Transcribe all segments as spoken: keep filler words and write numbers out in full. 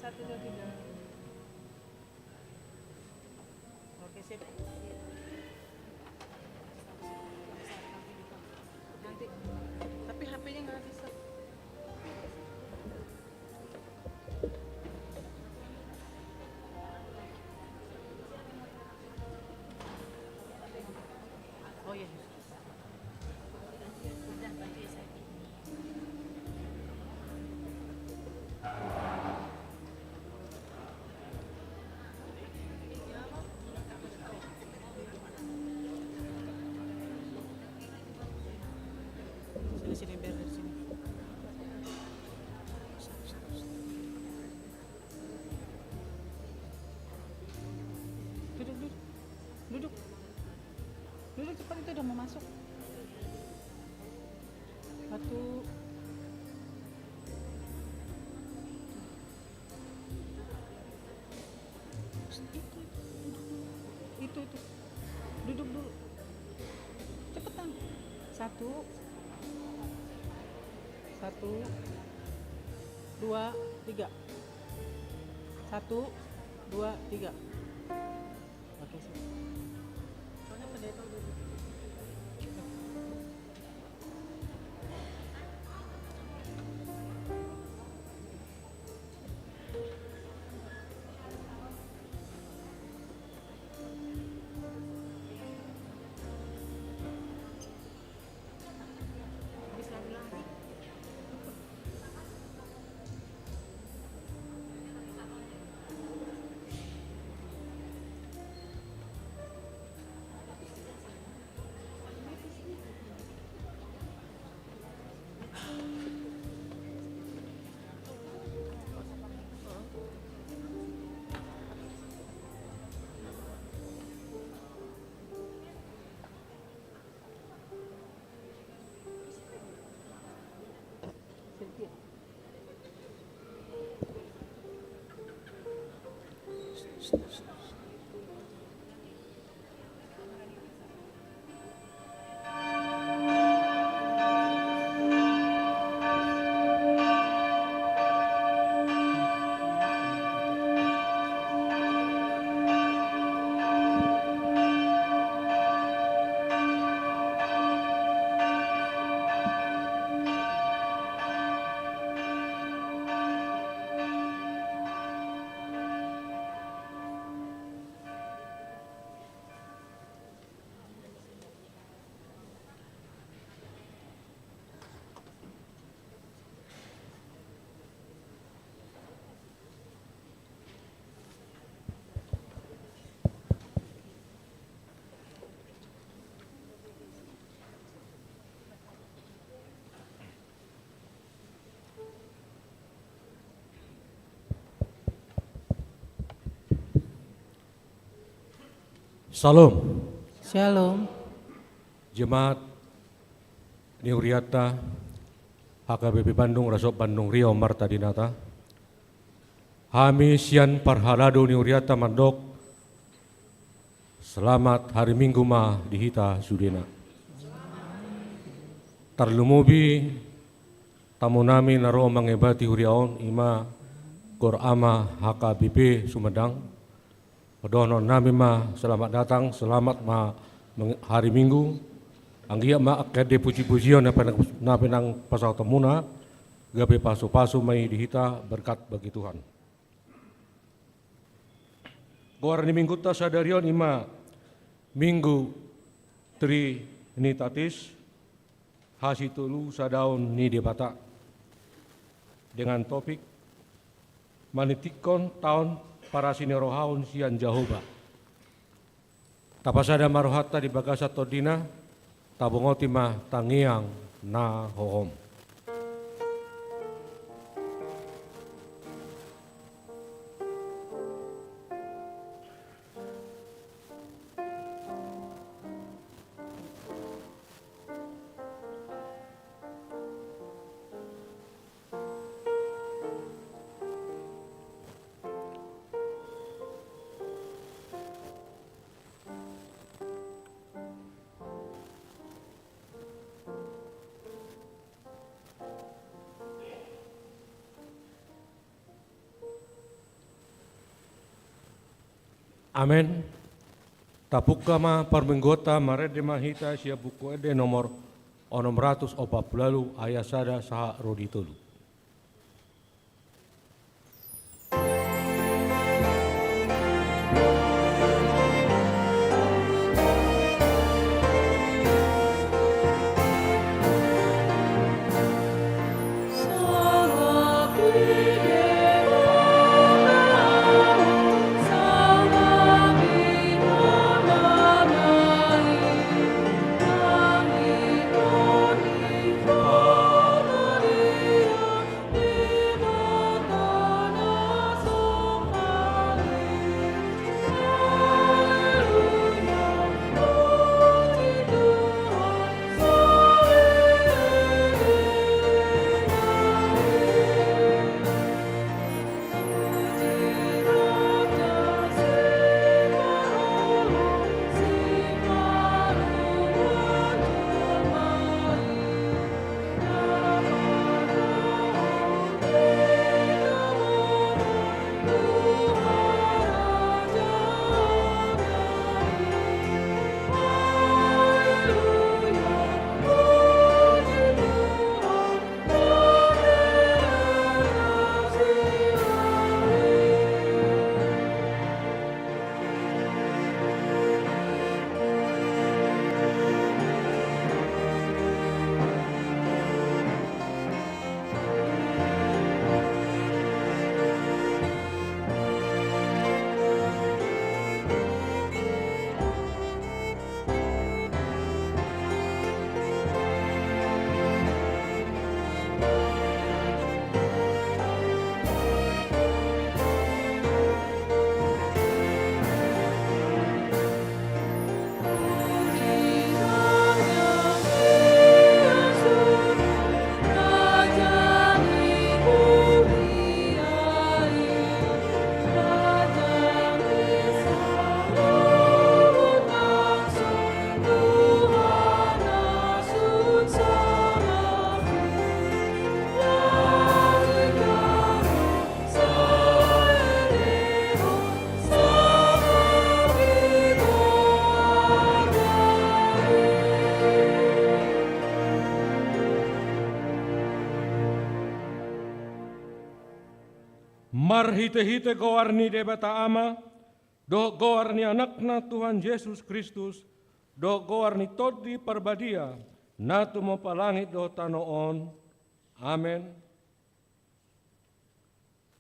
Satu, dua, tiga. Oke, sip. Nanti. Tapi H P-nya nggak bisa. Oh iya. Sini, sini, biar dari sini. Duduk, duduk. Duduk. Duduk cepat, itu udah mau masuk. Satu. Itu, itu. Duduk dulu. Itu, itu. Duduk dulu. Cepetan. Satu. Satu. Dua, tiga. Satu, dua, tiga. Oke, sip. Soalnya pendeta udah. Syalom. Syalom. Jemaat ni hurianta H K B P Bandung, Resort Bandung Riau Marta Dinata. Hami sian parhalado ni hurianta mandok, selamat hari Minggu ma di hita sudena. Tarlumobi tamu nami na ro mangebati huria on, ima Gor Ama H K B P Sumedang. Padohonon nami ma selamat datang, selamat ma meng-, hari Minggu. Anggiat ma angka ende puji-pujion na pinang, na pinangpasahatonmuna, gabe pasu-pasu ma i di hita, berkat bagi Tuhan. Goar ni Minggunta sadari on ima Minggu Trinitatis, hasitolusadaon ni Debata, dengan topik manitikkon taon parasinirohaon sian Jahowa. Tapasada ma rohanta di bagasan tondina, tabongoti ma tangiang na hohom. Amen. Tapungka ma parmingguonta, marende ma hita sian Buku Ende nomor onom ratus opat pulu ualu, ayat sada sahat ro di tolu. Marhitehite goar ni Debata Ama, dohot goar ni Anakna Tuhan Jesus Kristus, dohot goar ni Tondi Parbadia, na tumompa langit dohot tano on. Amen.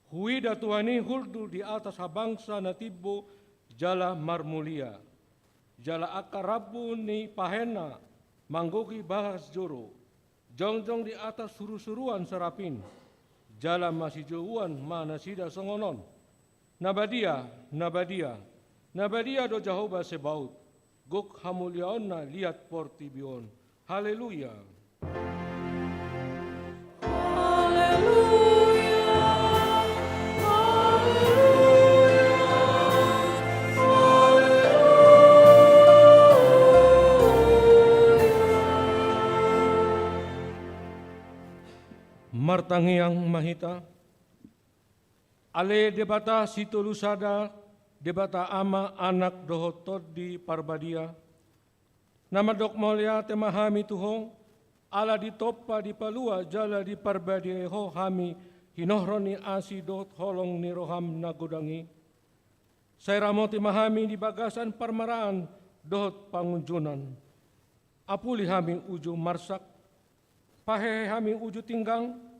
Huida Tuhan i hundul di atas habangsa na timbo jala marmulia, jala angka rambu ni pahenna manggohi bagas joro, jongjong di atas surusuruan serapim, jala masijouan ma nasida songon on: Na badia, na badia, na badia do Jahowa Sebaot, gok hamuliaonna liat portibi on. Haleluya. Haleluya, haleluya, haleluya. Martangiang ma hita. Ale Debata Sitolu Sada, Debata Ama, Anak dohot Tondi Parbadia, na mandok mauliate ma hami tu Ho, ala ditompa, dipalua jala diparbadiai Ho hami hinohor ni asi dohot holong ni roham na godang i. Sai ramoti ma hami di bagasan parmaraan dohot pangunjunan. Apuli hami uju marsak, pahehe hami uju tinggang,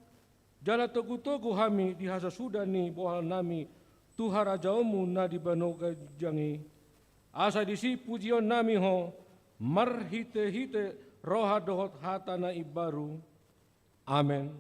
jala togutogu hami di hasasuda ni bohalnami tu harajaonmu na di banua ginjang i. Asa disi pujionnami Ho marhitehite roha dohot hata na imbaru. Amen.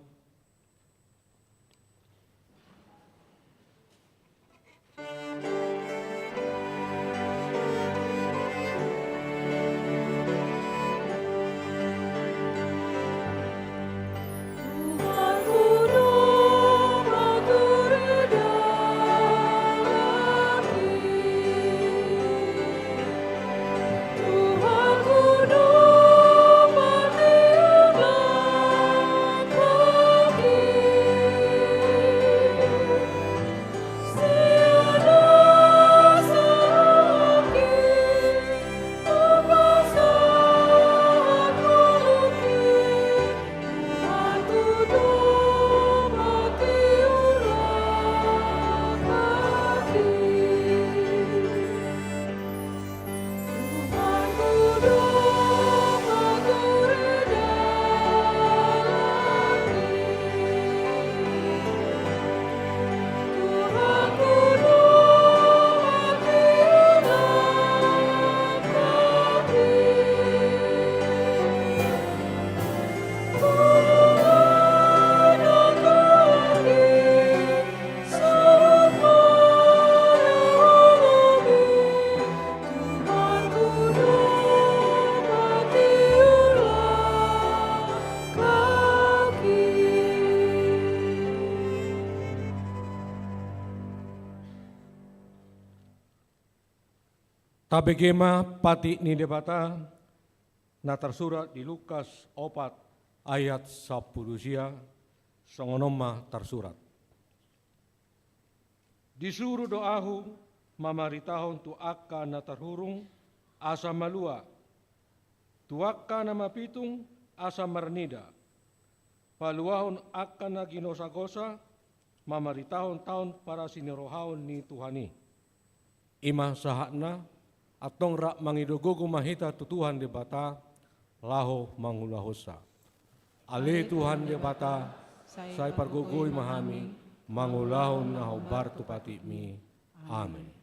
Tabege ma patik ni Debata, na tarsurat di Lukas opat ayat sampulu sia, songon on ma tarsurat. Disuru do ahu mamaritahon tu angka na tarhurung asa malua, tu angka na mapitung asa marnida, paluahon angka na ginosagosa, mamaritahon taon parasinirohaon ni Tuhan i. I ma sahatna. Antong rap mangido gogo ma hita tu Tuhan Debata, laho mangulahonsa. Ale Tuhan Debata, sai pargogoi ma hami, mangulahon na hombar tu patikmi. Amen.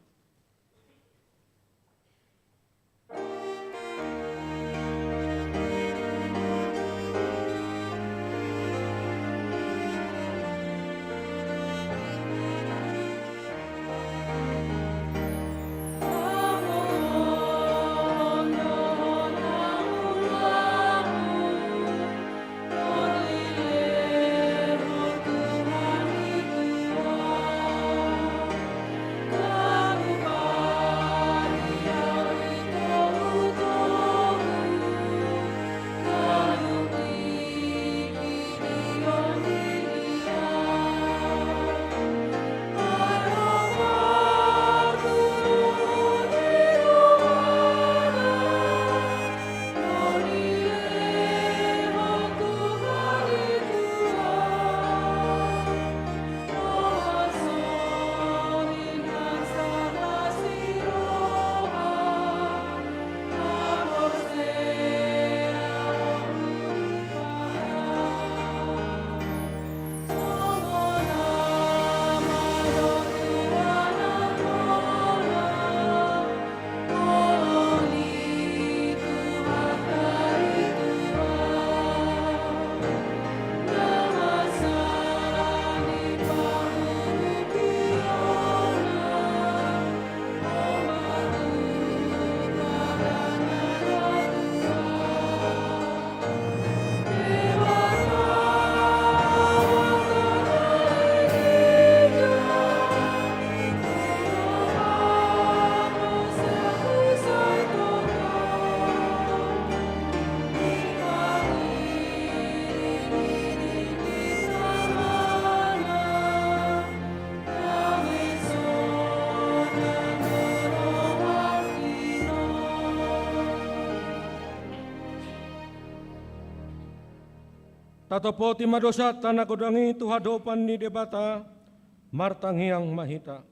Tatopoti ma dosanta na godang i tu adopan ni Debata, martangiang ma hita.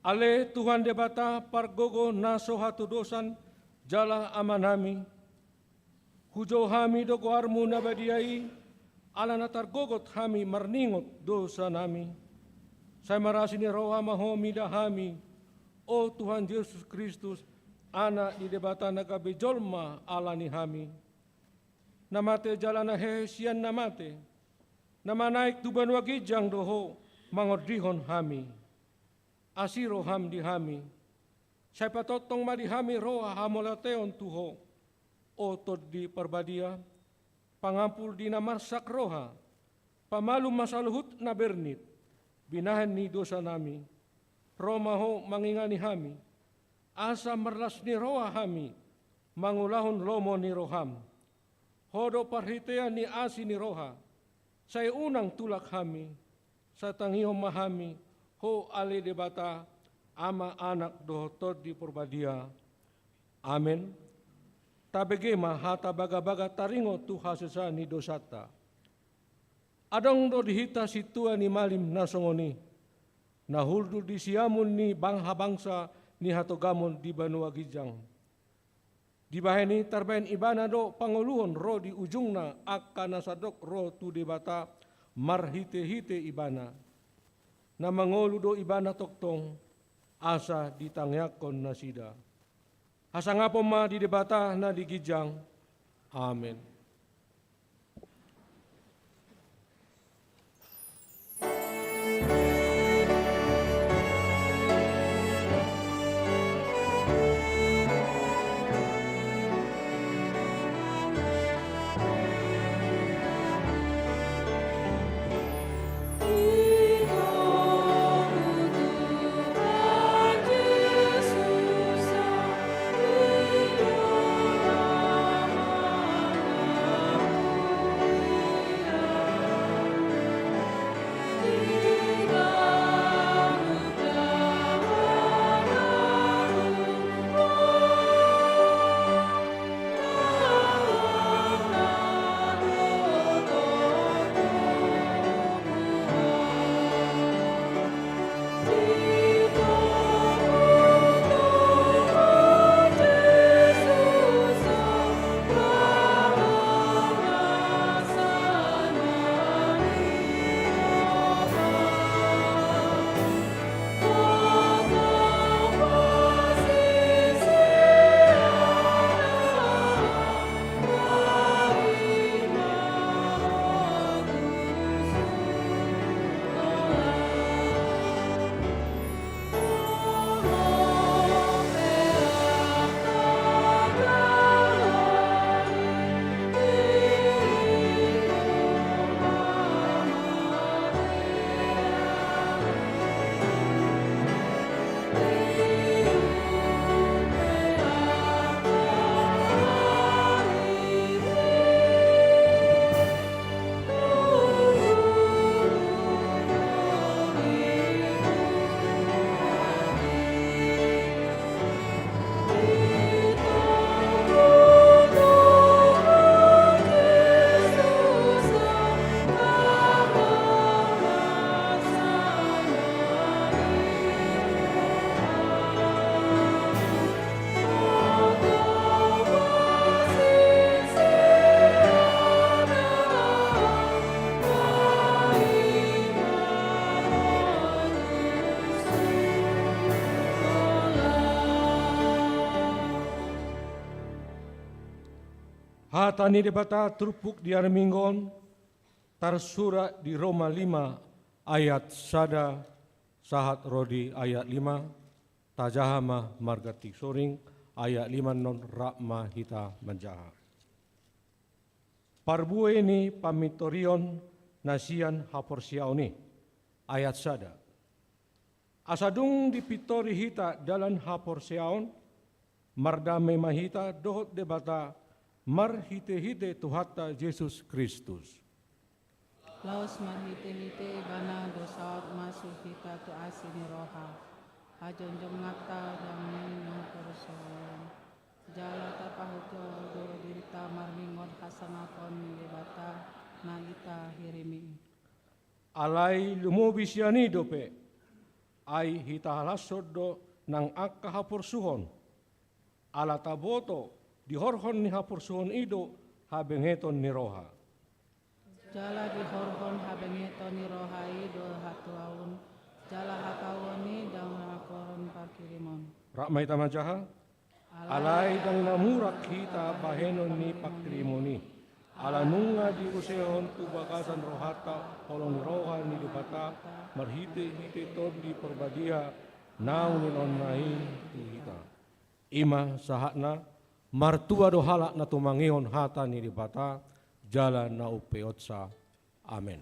Ale Tuhan Debata, pargogo na so hatudosan jala Amanami, hujou hami do goarmu na badia i, ala na targogot hami marningot dosanami. Sai marasi ni roha ma Ho mida hami, o Tuhan Jesus Kristus, Anak ni Debata na gabe jolma ala ni hami. Na mate jala na hehe sian na mate, na manaek tu banua ginjang do Ho mangondihon hami. Asi roham di hami, sai patongtong ma di hami roha hamauliateon tu Ho, o Tondi Parbadia, pangampul di na marsak roha, pamalum ma saluhut na bernit, binahen ni dosanami. Ro ma Ho mangingani hami, asa marlas ni roha hami mangulahon lomo ni roham. Ho do parhitean ni asi ni roha, sai unang tulak hami, sai tangihon ma hami Ho ale Debata, Ama, Anak dohot Tondi Parbadia. Amen. Tabege ma hata bagabaga taringot tu hasesaan ni dosanta. Adong do di hita sintua ni malim na songon i, na hundul di siamun ni bang-, habangsa ni hatogamon di banua ginjang. Dibahen i tarbahen ibana do pangoluhon ro di ujungna angka na sandok ro tu Debata marhitehite ibana. Na mangolu do ibana tongtong, asa ditangiangkon nasida. Hasangapon ma di Debata na di ginjang. Amen. Hata ni Debata turpuk di ari Minggu on tarsurat di Roma lima ayat sada sahat ro di ayat lima. Tajaha ma marganti soring, ayat lima annon, rap ma hita manjaha. Parbue ni pamintorion na sian haporseaon i. Ayat sada. Asa dung dipintori hita dalan haporseaon, mardame ma hita dohot Debata marhitehite Tuhanta Jesus Kristus. Laos marhitehite Ibana do saut masuk hita tu asi ni roha, hajongjonganta dame ni haporseaon. Jala tapahuthon do dirinta marningot hasangapon ni Debata na i tahirimi. Alai lumobi sian i dope, ai hitahalashon do nang angka haporsuhon. Ala taboto dihorhon ni haporsuhon i do habengeton ni roha. Jala dihorhon habengeton ni roha i do hatuaon, jala hatuaon i do haporon pangkirimon. Rap ma hita manjaha. Alai ndang na murak hita bahenon ni pangkirimon i. Ala nunga diusehon tu bagasan rohanta holong ni roha ni Debata marhitehite Tondi Parbadia naung nilehonna i tu hita. I ma sahatna. Martua do halak na tumangihon hata ni Debata jala na umpeopsa. Amen.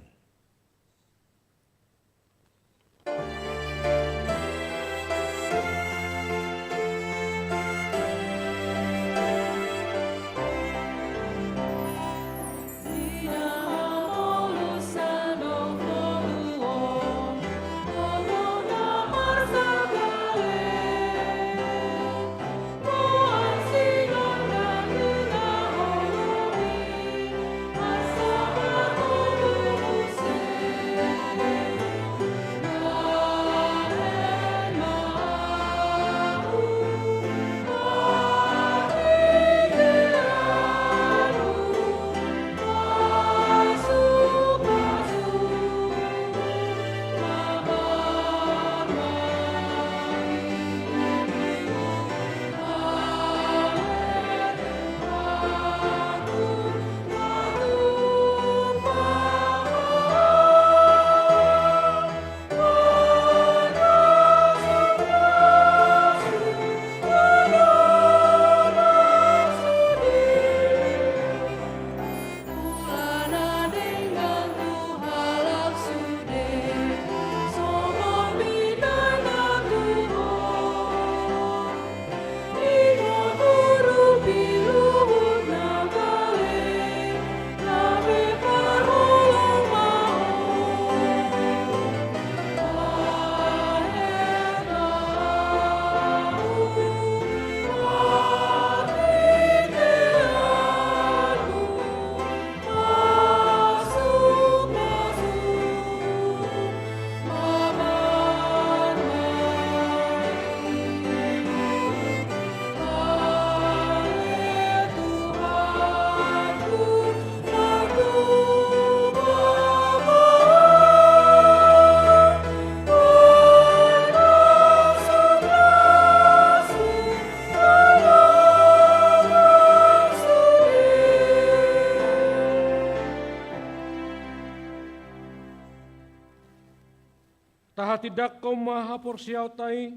Tahatindangkon ma haporseaonta i,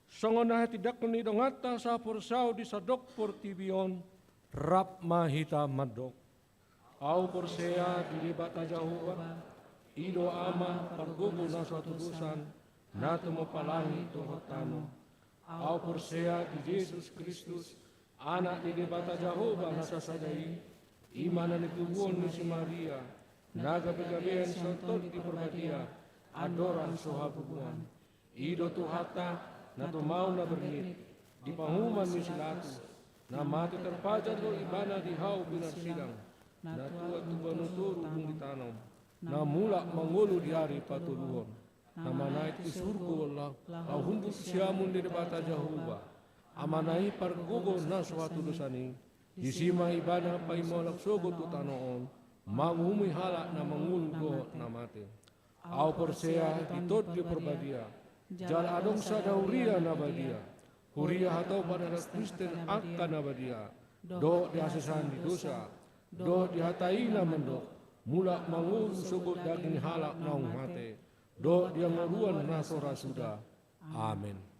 songon na hatindangkon ni donganta sahaporseaon di sandok portibi on, rap ma hita mandok. Ahu porsea di Debata Jahowa, i do Ama pargogo na so hatudosan, na tumompa langit dohot tano. Ahu porsea di Jesus Kristus, Anak ni Debata Jahowa na sasada i, i ma na nitubuhon ni si Maria, na gabegabean sian Tondi Parbadia, andorang so habubuhan. I do Tuhanta, na tumaon na bernit, di panguhuman ni si Pilatus, na mate tarpajar do Ibana di hau pinarsilang, na tua tu banua toru dung ditanom, na mulak mangolu di ari patoluhon, na manaek tu surgo, laho hundul tu siamun ni Debata Jahowa, Amana i pargogo na so hatudosan i, disi ma Ibana paima holan sogot tu tano on, manguhumi halak na mangolu dohot na mate. Ahu porsea di Tondi Parbadia, jala adong sada huria na badia, huria hatopan adat Kristen angka na badia, dohot di hasesaan ni dosa, dohot di hata i na mandok, mulak mangolu sogot daging ni halak naung mate, dohot di hangoluan na so ra suda. Amen.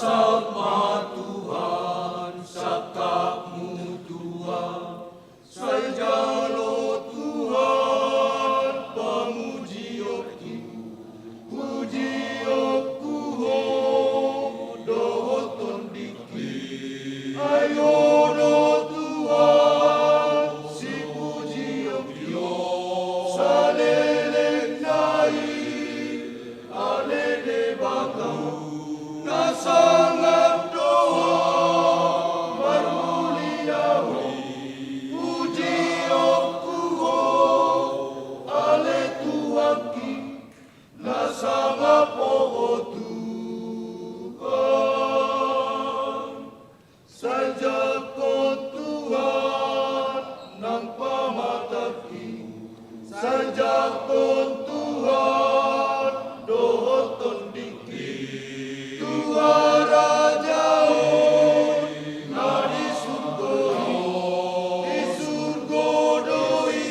Saut ma Tuhan, sangkapmu Tuhan, sai jalo Tuhan pamujionku, pujionku Ho dohot tondingki. Ai Ho do Tuhan sipujionki on saleleng na i. Ale Debata, na sangap do Ho marmulia Ho, pujionku Ho, ale Tuhanki, na sangap Ho Tuhan. Sai jangkon Tuhan nang pamatangki, sai jangkon Tuhan dohot tondingki. Tuhan rajaon na di surgo i, di surgo do i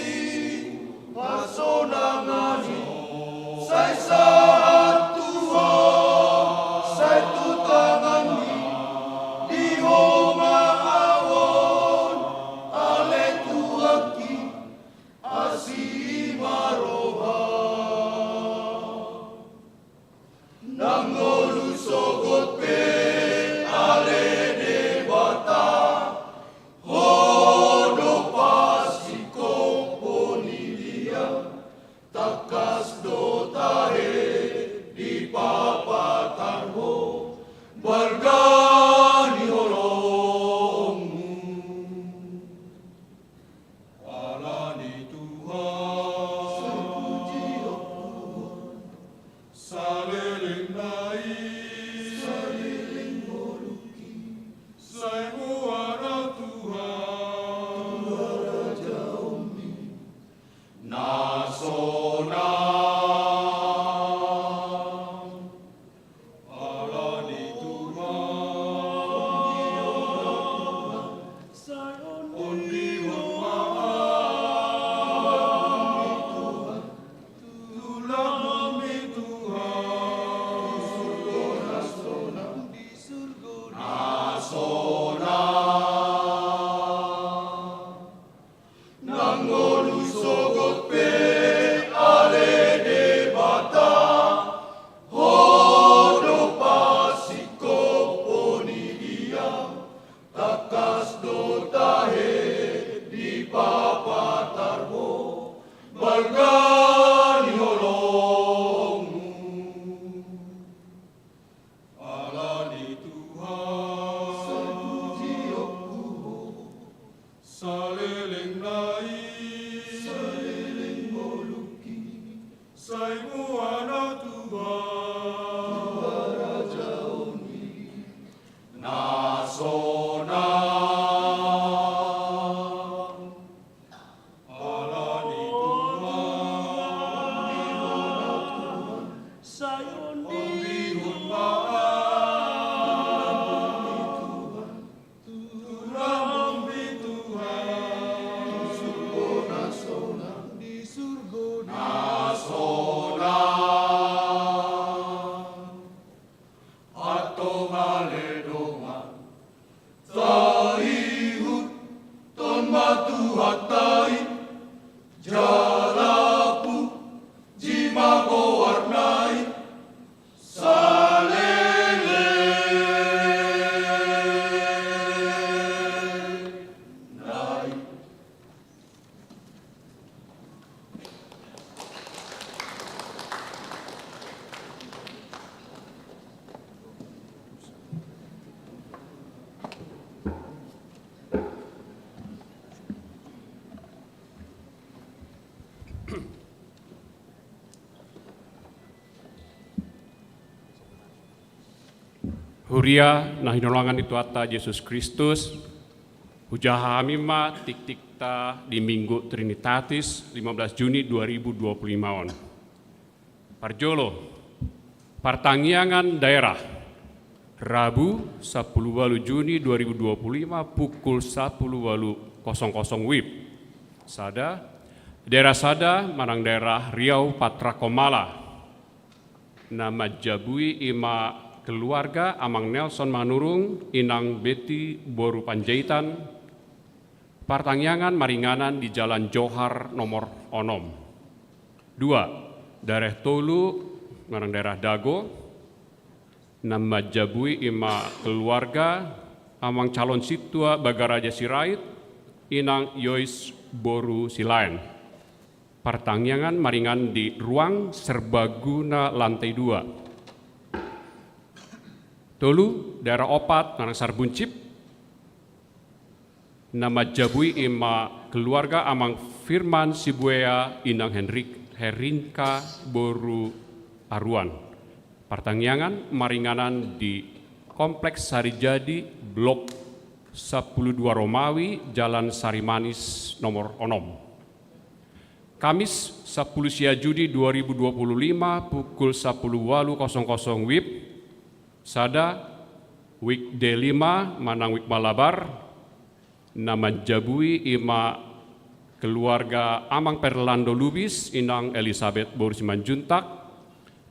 hasonangan i. Sai sahat tu Ho, sai tu tanganmi, di Ho ma ahu on, ale Tuhanki, asi ma roham. Nang ngolu sogot pe ale Debata, Ho do pasingkophon ni diam, tangkas do tahe dipapatar Ho balga ni holongmu. Ala ni Tuhan, sai pujionku Ho, saleleng na i, saleleng ngolungki, sai muara Tuhan, tu harajaonmi na sonang. Ala ni Tuhan, sai ondihon ma hami Tuhan, tulangmi Tuhan, di surgo na sonang, di surgo na sonang. Nang ngolu sogot pe ale Debata, Ho do pasingkophon ni diam, tangkas do tahe dipapatar Ho balga ni holongmu. Ala ni Tuhan, sai pujionku Ho, saleleng na i, saleleng ngolungki, sai muara Tuhan, tu harajaonmi na sonang. Ala ni Tuhan, sai ondihon ma hami Tuhan, tulangmi Tuhan, di surgo na sonang, di surgo na sonang. Antong ale dongan, taihuthon ma Tuhanta i, jala puji ma goarna i saleleng na i. Huria na hinaholongan ni Tuhanta Jesus Kristus, hujaha hami ma tiktikta di Minggu Trinitatis lima belas Juni dua ribu dua puluh lima on. Parjolo, partangiangan daerah, Rabu sampulu ualu Juni dua ribu dua puluh lima pukul sampulu ualu kosong kosong WIB. Sada, daerah sada manang daerah Riau Patra Komala. Na manjabui i ma keluarga Amang Nelson Manurung, Inang Betty boru Panjaitan, partangiangan maringanan di Jalan Johar nomor onom. Dua, daerah tolu, manang daerah Dago, na manjabui i ma keluarga Amang calon sintua Bagaraja Sirait, Inang Yois boru Silaen. Partangiangan maringanan di ruang serbaguna lantai dua. Tolu, daerah opat, manang Saribuncip, na manjabui i ma keluarga Amang Firman Sibuea, Inang Henrik, Herinka boru Aruan. Partangiangan maringanan di Kompleks Sarijadi, Blok sampulu dua Romawi, Jalan Sarimanis nomor onom. Kamis, sampulu sia Juni dua ribu dua puluh lima, pukul sampulu ualu kosong kosong WIB, sada, WIG D lima, manang WIG Malabar, na manjabui i ma keluarga Amang Fernando Lubis, Inang Elisabet boru Simanjuntak,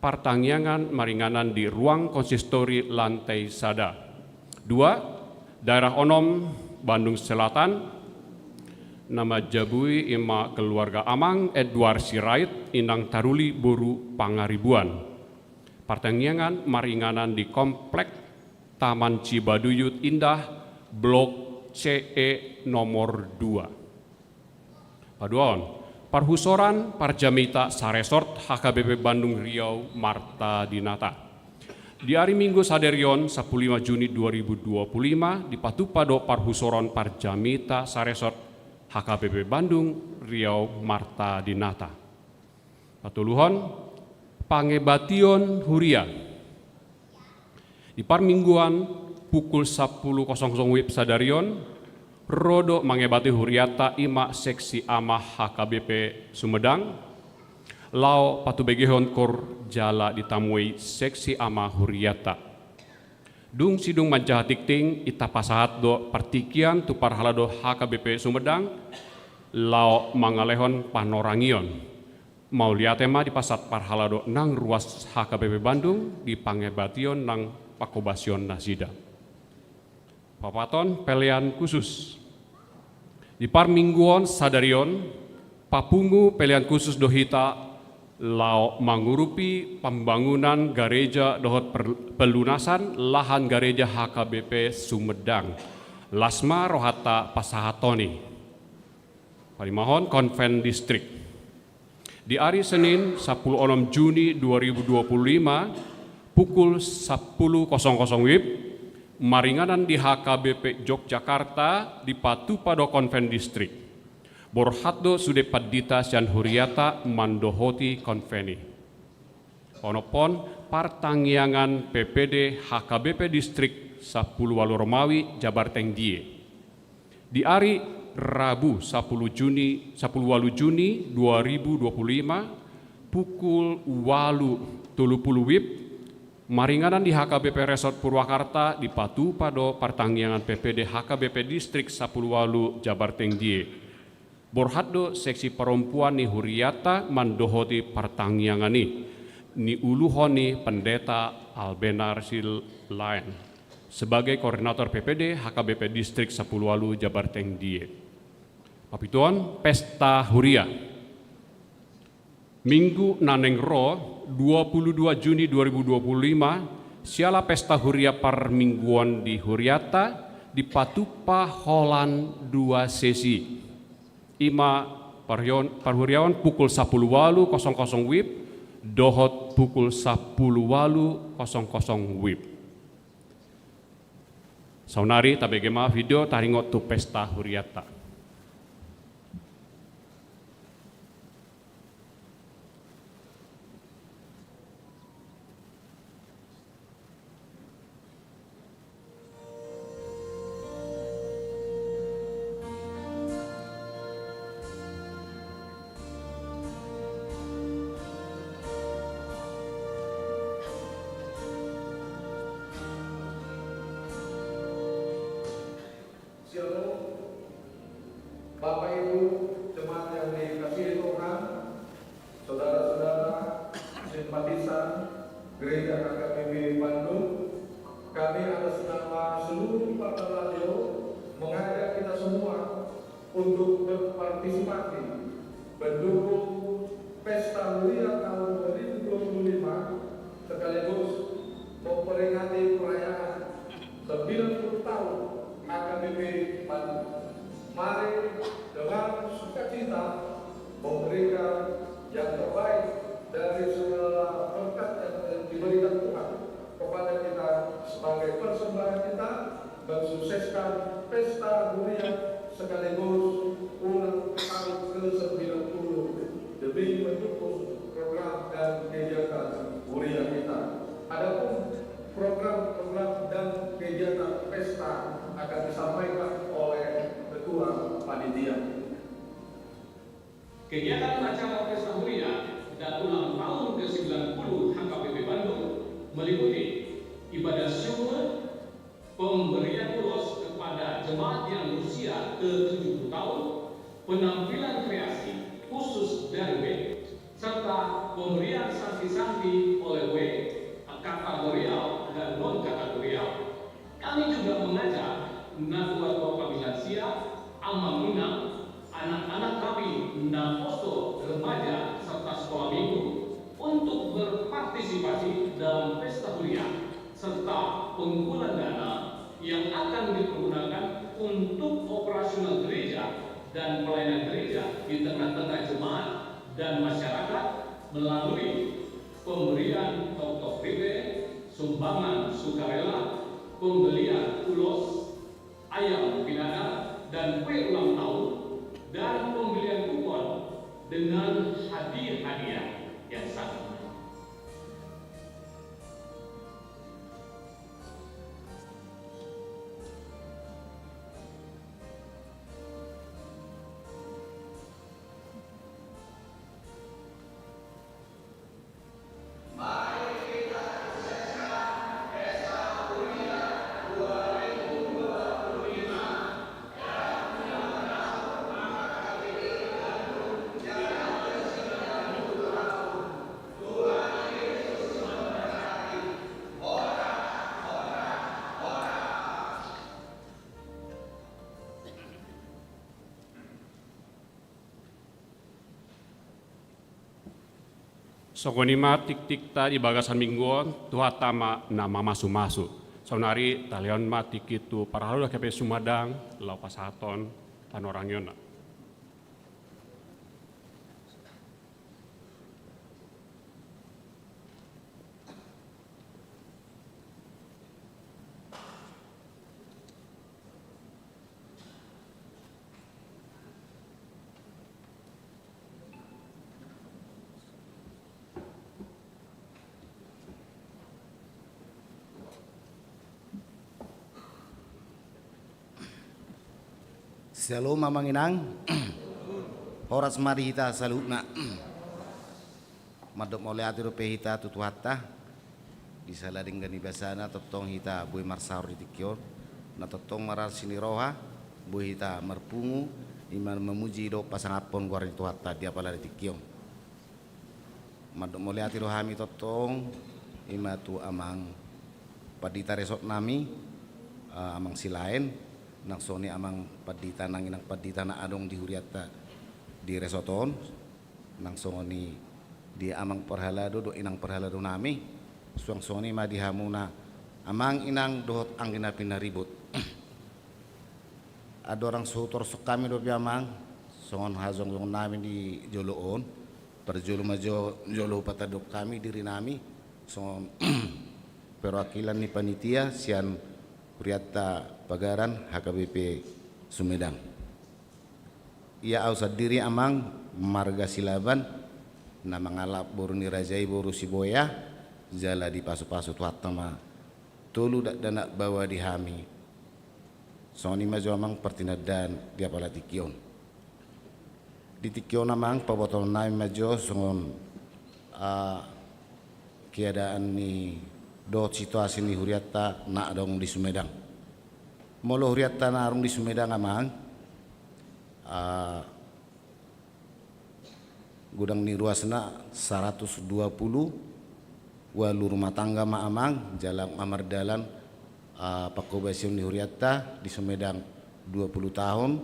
partangiangan maringanan di ruang konsistori lantai sada. Dua, daerah onom, Bandung Selatan, na manjabui i ma keluarga Amang Edward Sirait, Inang Taruli boru Pangaribuan. Partangiangan maringanan di Komplek Taman Cibaduyut Indah, Blok C E nomor dua. Paduahon, parhusoran parjamita saresort H K B P Bandung Riau Marta Dinata. Di ari Minggu sadari on, sampulu lima Juni dua ribu dua puluh lima, dipatupa do parhusoran parjamita saresort H K B P Bandung Riau Marta Dinata. Patoluhon, pangebation huria. Di parmingguan pukul sampulu kosong kosong WIB sadari on, ro do mangebati hurianta i ma Seksi Ama H K B P Sumedang, laho patubegehon koor jala ditamue Seksi Ama hurianta. Dung sidung manjaha tingting, i tapasahat do partingkian tu parhalado H K B P Sumedang, laho mangalehon panorangion. Mauliate ma dipasahat parhalado nang ruas H K B P Bandung di pangebation nang panghobasion nasida. Paopathon, pelean khusus. Di parmingguon sadari on, papungu pelean khusus do hita laho mangurupi pambangunan gareja dohot per-, pelunasan lahan gareja H K B P Sumedang. Las ma rohanta pasahathon i. Palimahon, konven distrik. Di ari Senin, sampulu onom Juni dua ribu dua puluh lima, pukul sampulu kosong kosong WIB, maringanan di H K B P Yogyakarta, dipatupa do konven distrik. Borhat do sude pandita sian hurianta mandohoti konven i. Onomhon, partangiangan P P D H K B P Distrik sampulu ualu Romawi, Jabarteng D I E. Di ari Rabu, sampulu Juni, sampulu ualu Juni dua ribu dua puluh lima, pukul ualu tolu pulu WIB, maringanan di H K B P Resort Purwakarta, dipatupa do partangiangan P P D H K B P Distrik sampulu ualu Jabarteng D I E. Borhat do seksi parompuan ni hurianta mandohoti partangiangan i, niuluhon ni Pendeta Albenar Silaen sebagai koordinator P P D H K B P Distrik sampulu ualu Jabarteng D I E. Papituhon, pesta huria. Minggu na naeng ro, dua pulu dua Juni dua ribu dua pulu lima, siala pesta huria parmingguon di hurianta, dipatupa holan dua sesi. I ma parhion-, parhuriaon pukul sampulu ualu kosong kosong WIB dohot pukul sampulu ualu kosong kosong WIB. Saonari tabege ma video taringot tu pesta hurianta. Shalom, Bapak Ibu, jemaat yang dikasihi Tuhan, saudara-saudara, simpatisan, Gereja H K B P Bandung, kami atas nama seluruh Partanaleo mengajak kita semua untuk berpartisipasi mendukung Pesta Huria tahun dua ribu dua puluh lima, sekaligus memperingati perayaan sembilan puluh tahun H K B P Bandung. Mari dengan sukacita memberikan yang terbaik dari segala berkat yang diberikan Tuhan kepada kita sebagai persembahan kita mensukseskan Pesta Huria sekaligus ulang tahun ke sembilan puluh demi mendukung program dan kegiatan Huria kita. Adapun program-program dan kegiatan pesta akan disampaikan oleh Ketua Panitia. Kegiatan acara Pesta Huria dan ulang tahun ke sembilan puluh H K B P Bandung meliputi ibadah syukur, pemberian ulos kepada jemaat yang berusia ke tujuh puluh tahun, penampilan kreasi khusus dari W, serta pemberian santi-santi oleh W, kategorial dan non-kategorial. Kami juga mengajak natua-tua kami lansia, amang inang, anak-anak kami naposo, remaja, serta sekolah minggu untuk berpartisipasi dalam pesta huria serta pengumpulan dana yang akan dipergunakan untuk operasional gereja dan pelayanan gereja di tengah-tengah jemaat dan masyarakat melalui pemberian toktok rite, sumbangan sukarela, pembelian ulos, ayam pinada, dan kue ulang tahun, dan pembelian kupon dengan hadiah-hadiah yang sangat menarik. Songon i ma tingkingta di bagasan minggu on, Tuhanta ma na mamasumasu. Saonari talehon ma tingki tu parhalado H K B P Sumedang, laho pasahathon panorangionna. Syalom amang inang. Horas ma di hita saluhutna. Mandok mauliate dope hita tu Tuhanta, di sala denggan ni basana tongtong hita boi marsaor di tingki on, na tongtong marasi ni roha boi hita marpungu, i ma mamuji dohot pasangaphon goar ni Tuhanta di apala di tingki on. Mandok mauliate do hami tongtong, i ma tu amang pandita resort nami, eh, amang Silaen, nang songon i amang pandita nang inang pandita na adong di hurianta di resort on, nang songon i di amang parhalado dohot inang parhalado nami, suang songon i ma di hamuna amang inang dohot anggi na pinaribot. Andorang so hutorus hami dope amang, songon hajongjongon nami di jolo on, parjolo ma jo-, jolo hupatandok hami diri nami, songon perwakilan ni panitia sian hurianta pagaran H K B P Sumedang. Ia au sandiri amang marga Silaban, na mangalap boru ni raja i boru Siboya, jala dipasupasu Tuhanta ma tolu dakdanak baoa di hami. Songon i ma jo amang partinandaan di apala tingki on. Di tingki on amang pabotohon nami ma jo songon, ah, keadaan ni dohot situasi ni hurianta na adong di Sumedang. Molo hurianta na adong di Sumedang amang, ah, godang ni ruasna saratus dua pulu, Ualu rumah tangga ma amang, jala ma mardalan, ah, pangkobasion ni hurianta di Sumedang dua puluh tahun,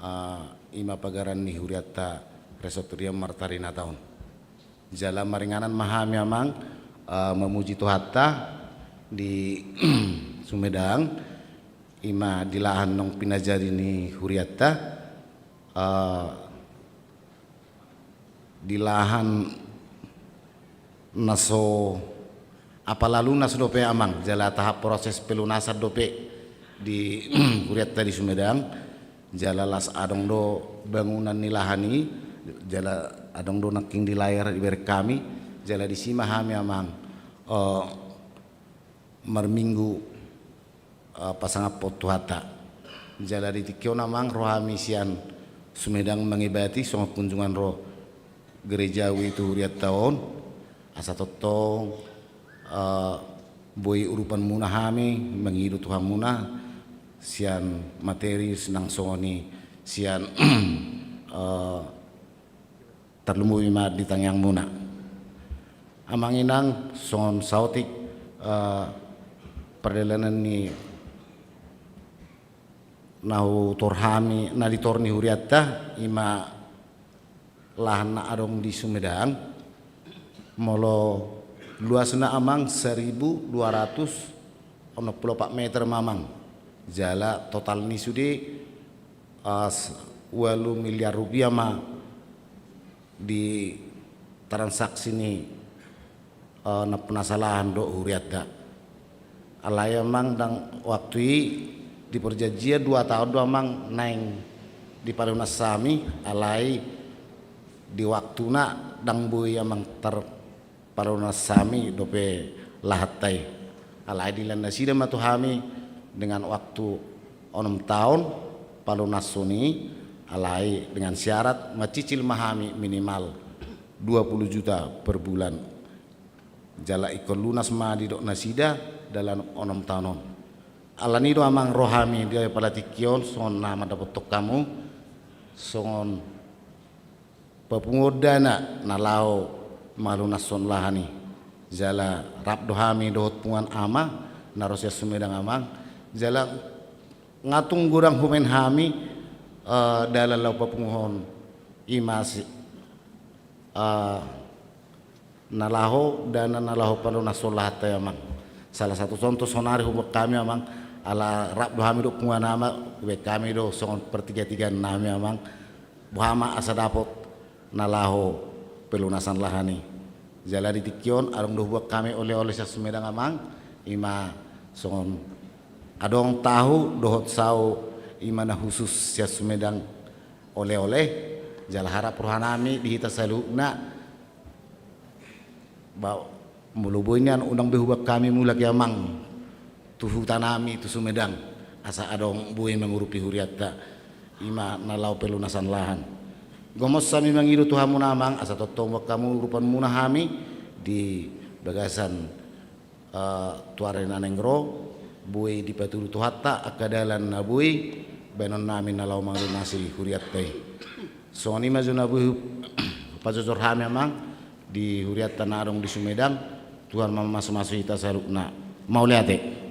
ah, ima pagaran ni hurianta Resort Rian Martarina Taon. Jala maringanan ma hami amang, ah, mamuji Tuhanta di Sumedang, ima di lahan naung pinajadi ni hurianta, ah, di lahan na so apala lunas dope amang, jala tahap proses pelunasan dope di hurianta di Sumedang, jala las adong do bangunan ni lahan i, jala adong do nangkin di layar dibereng hami, jala disi ma hami amang, eh, marminggu, eh, pasangaphon Tuhanta. Jala di tingki on amang ro hami sian Sumedang mangibati songon kunjungan ro gerejawi tu hurianta on, asa tongtong, eh, boi urupanmuna hami mangido tu hamuna sian materi nang songon i sian, eh, tarlumobi ma di tangiangmuna. Amang inang, songon saotik, eh, pardalanan ni na hutor hami, na ditor ni hurianta, ima lahan na adong di Sumedang, molo luasna amang seribu dua ratus onom puluh opat meter ma amang. Jala total ni sude, eh, ualu miliar rupiah ma di transaksi ni, eh, na penasalahan dohot hurianta. Alai amang dang waktu i di perjanjian dua taon do amang naeng dipalunas hami, alai di waktuna dang boi amang tarpalunas hami dope lahanta i. Alai dilan nasida ma tu hami dengan waktu onom taon palunashon i, alai dengan syarat mancicil ma hami minimal dua puluh juta per bulan. Jala ingkon lunas ma didok nasida dalam onom taon on. Alani do amang ro hami di apala tingki on songon na mandapothon hamu songon papunguon dana na laho malunashon lahan i. Jala rap do hami dohot punguan ama na ro sian Sumedang amang. Jala nga tung godang hubaen hami, eh, dalan laho papunguhon ima si, eh, na laho dana na laho palunashon lahanta i amang. Salah satu contoh sonari hubaen hami amang, ala rap do hami dohot punguan ama, hubaen hami do songon partigatigaan nami amang. Boha ma asa dapot na laho pelunasan lahan i. Jala di tingki on adong do hubaen hami oleh-oleh sian Sumedang amang, ima songon adong tahu dohot sau ima na khusus sian Sumedang oleh-oleh, jala harap roha nami di hita saluhutna, ba molo boi nian unang be hubaen hami mulak i amang tu huta nami tu Sumedang, asa adong boi mangurupi hurianta ima na laho pelunasan lahan. Gomos hami mangido tu hamuna amang, asa tongtong hubaen hamu urupanmuna hami di bagasan, eh, tu ari na naeng ro, boi dipatudu Tuhanta angka dalan na boi baenon nami na laho mangalunasi hurianta i. Songon i ma jo na boi hu-, hupajojor hami amang di hurianta na adong di Sumedang. Tuhan ma mamasumasu hita saluhutna. Mauliate.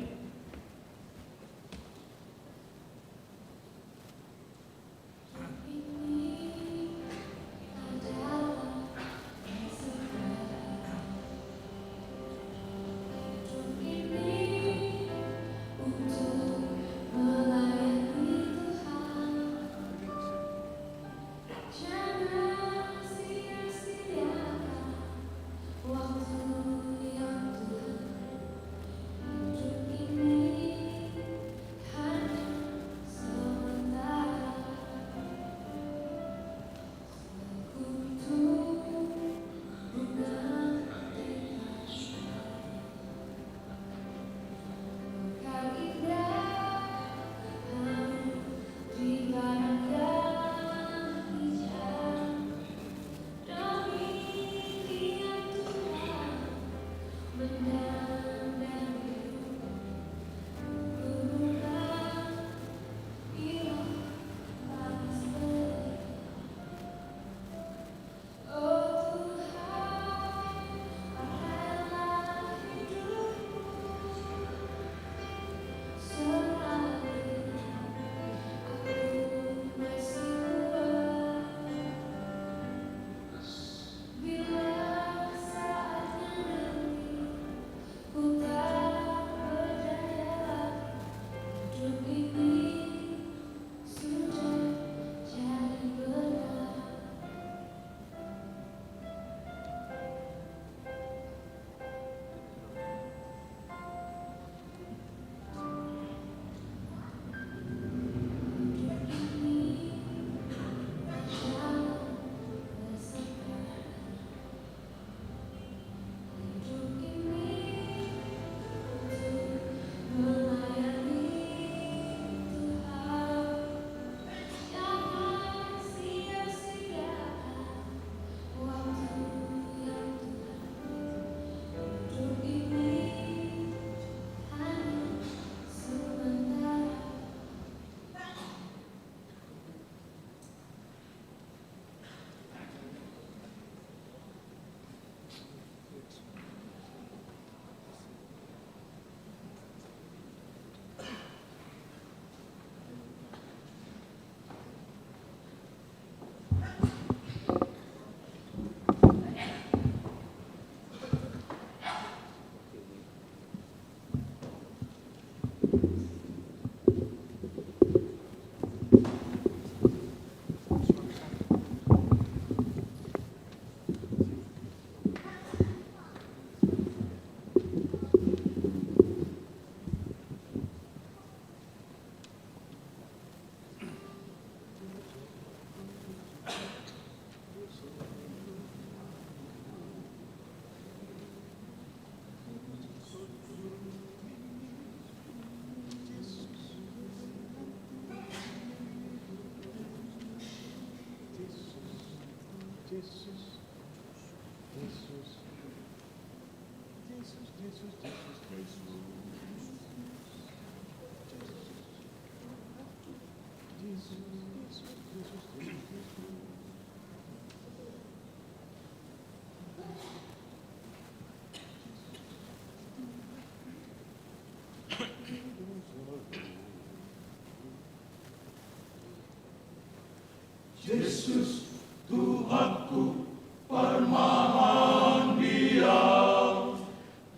Jesus, Tuhanku, parmahan di Au.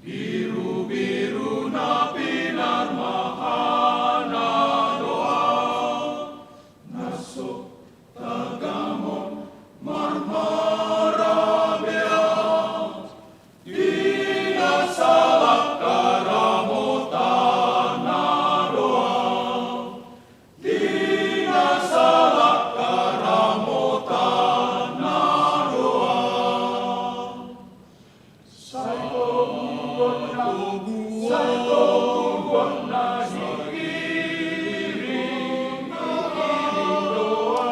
Birubiru na pinarmahan na do Au, na so tagamon marmara be Au. Di na sahalak karamotan na do Au. Di na sahalak karamotan na do Au. Sai toguon na, sai toguon na hirim, hirim do Au.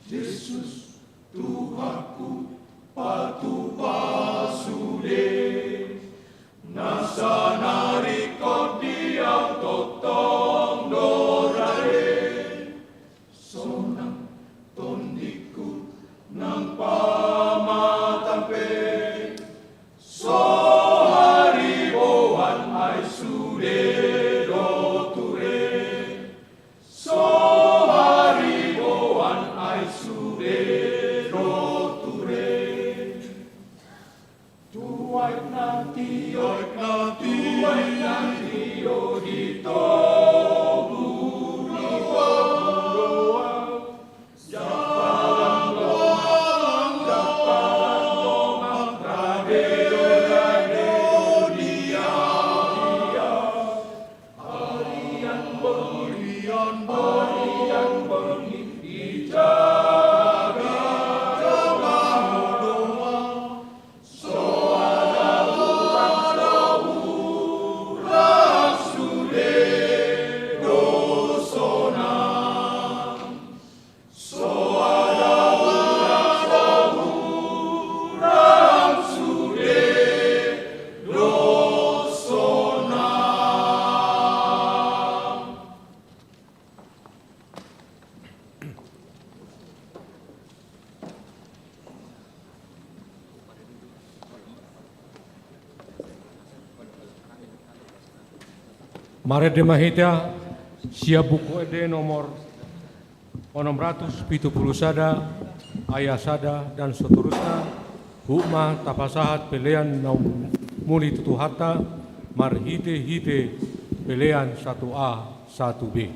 Jesus, Tuhanku, patupa sude. Nasa na ringkot di Au tongtong do rade. Sonang tondingku nang pamatang pe, so hariboan ai sude do ture. So hariboan ai sude do ture. Tuai na tio, tuai na tio di togu do Au. Japalang, japalang do mangrade, rade di Au. Arian bongi, arian bongi dijaga, jaga do Au. So ada hurang, so ada hurang sude dosona. So ada hurang, so ada hurang sude dosona. Marende ma hita sian Buku Ende nomor onom ratus pitu pulu sada, ayat sada dan seterusna, huhut ma tapasahat pelean na muli tu Tuhanta marhitehite pelean satu A, satu B.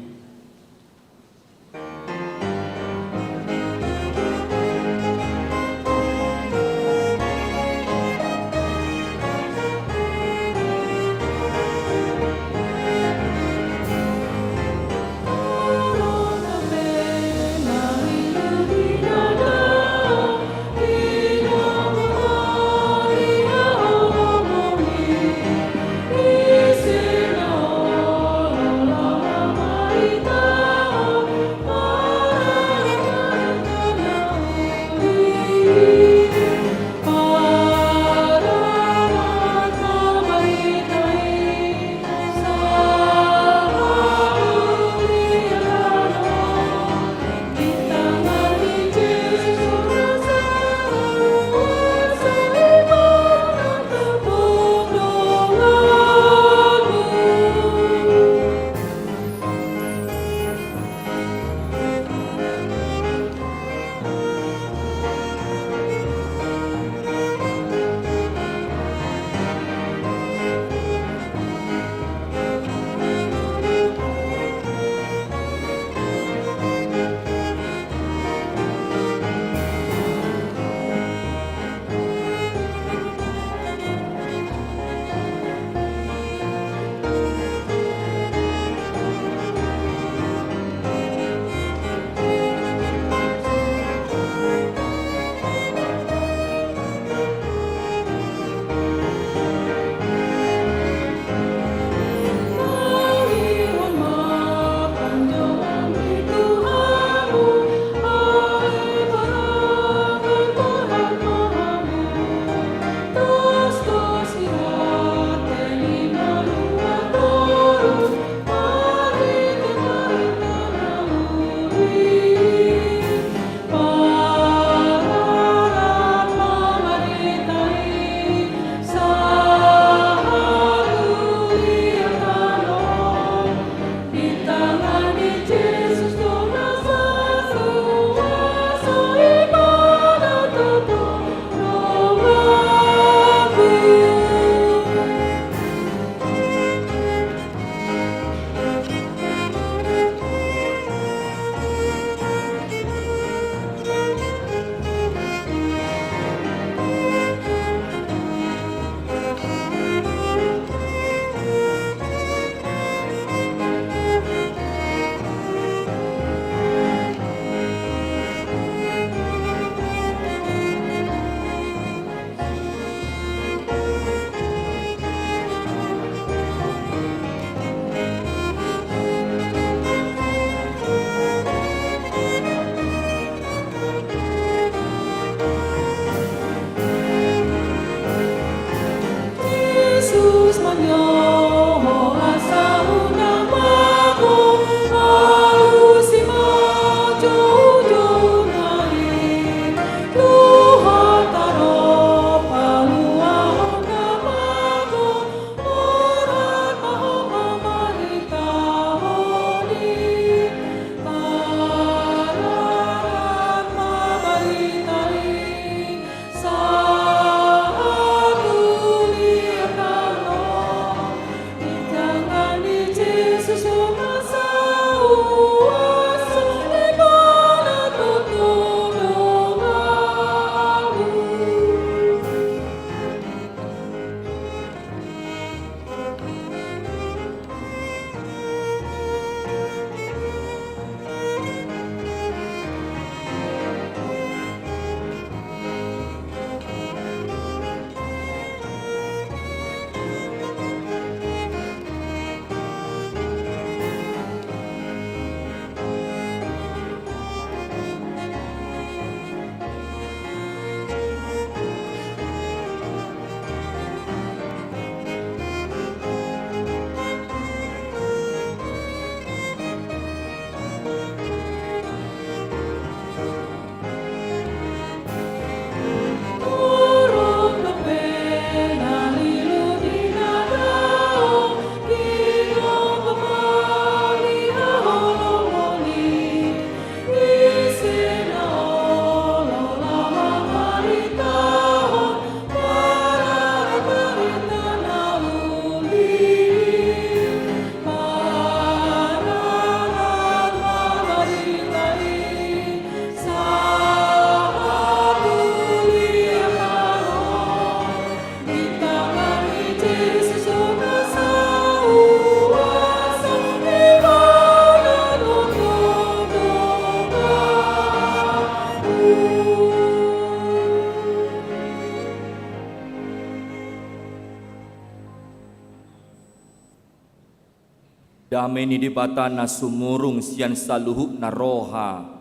Dame ni Debata na sumurung sian saluhutna roha,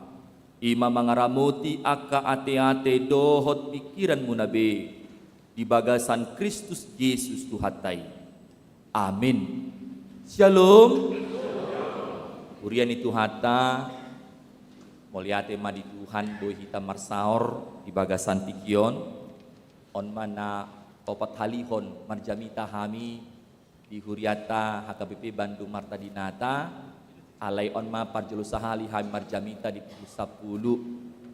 i ma mangaramoti angka ateate dohot pingkiranmuna be di bagasan Kristus Jesus Tuhanta i. Amin. Syalom. Huria ni Tuhanta, mauliate ma di Tuhan boi hita marsaor di bagasan tingki on. On ma na opat halihon marjamita hami di hurianta H K B P Bandung Marta Dinata, alai on ma parjolo sahali hami marjamita di pukul sampulu.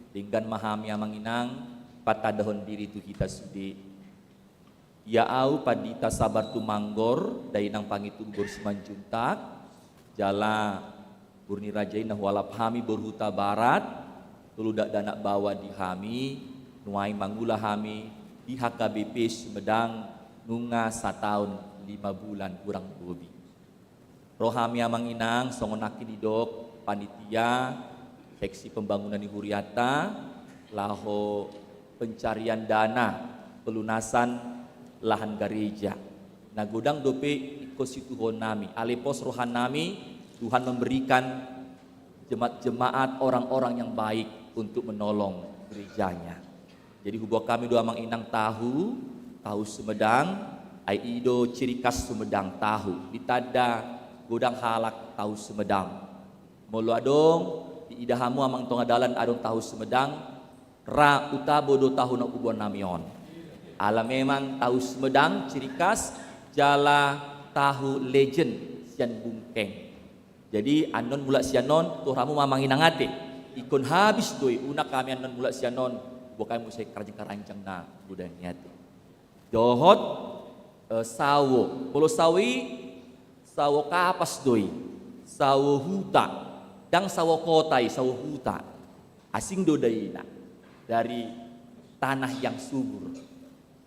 Denggan ma hami amang inang, patandahon diri tu hita sude. Ia au Pandita Sabar Tumanggor, dainang Pangitur boru Simanjuntak, jala boru ni raja i na hualap hami boru Hutabarat, tolu dakdanak baoa di hami, nuaeng mangula hami di H K B P Sumedang nunga sataon lima bulan kurang lobi. Ro hami amang inang, songon nangkin didok panitia seksi pembangunan ni hurianta, laho pencarian dana pelunasan lahan gareja. Na godang dope ingkon situhon nami, alai pos roha nami Tuhan memberikan jemaat-jemaat, orang-orang yang baik untuk menolong gerejanya. Jadi huboan hami do amang inang tahu, tahu Sumedang, ai i do ciri khas Sumedang tahu. Ditanda godang halak tahu Sumedang. Molo adong diida hamu amang tonga dalan adong tahu Sumedang, ra hutabo do tahu na huboan nami on. Ala memang tahu Sumedang ciri khas, jala tahu legend sian Bungkeng. Jadi annon mulak sian on, tuhor hamu ma amang inang ate. Ingkon habis do i, unang hami annon mulak sian on, huboan hami muse karanjang-karanjang na godang i ate. Dohot, eh, sawo. Molo sawo i, sawo kapas do i. Sawo huta. Ndang sawo kota i, sawo huta. Asing do daina. Dari tanah yang subur.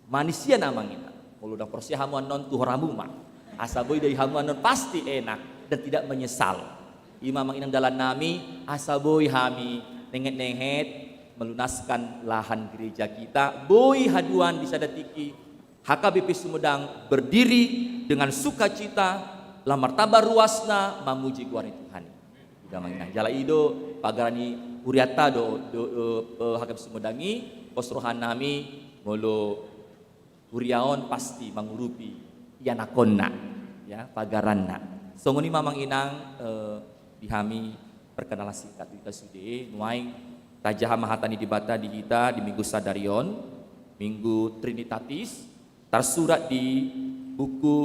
Manis ia amang inang. Molo ndang porsea hamu annon, tuhor hamu ma. Asa boi dai hamu annon pasti enak dan tidak menyesal. I ma amang inang dalan nami, asa boi hami nenget-nenget melunaskan lahan gereja kita, boi haduan di sada tingki H K B P Sumedang berdiri dengan sukacita, lam martamba ruasna mamuji goar ni Tuhan. Ida amang inang. Jala i do pagaran ni hurianta do, do, eh, eh, H K B P Sumedang i, pos roha nami molo huria on pasti mangurupi ianakhonna, ya, pagaranna. Songon i ma amang inang, eh, di hami perkenalan singkat tu hita sude, nuaeng tajaha ma hata ni Debata di hita di Minggu sadari on, Minggu Trinitatis, tarsurat di buku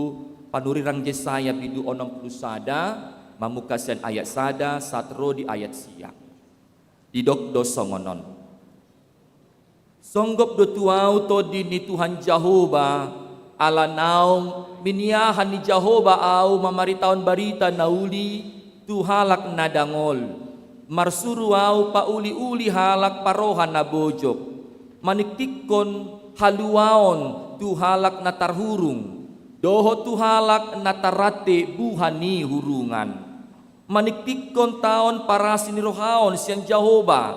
Panurirang Jesaya bindu onom pulu sada, mamungka sian ayat sada sahat ro di ayat sia. Didok do songon on. Songgop do tu ahu tondi ni Tuhan Jahowa, ala naung miniahan ni Jahowa ahu mamaritahon barita na uli tu halak na dangol. Marsuru ahu pauli-uli halak parroha na bojok, maningtingkon haluaon tu halak na tarhurung, dohot tu halak na tarrante buha ni hurungan. Maningtingkon taon parasi ni roha on sian Jahowa,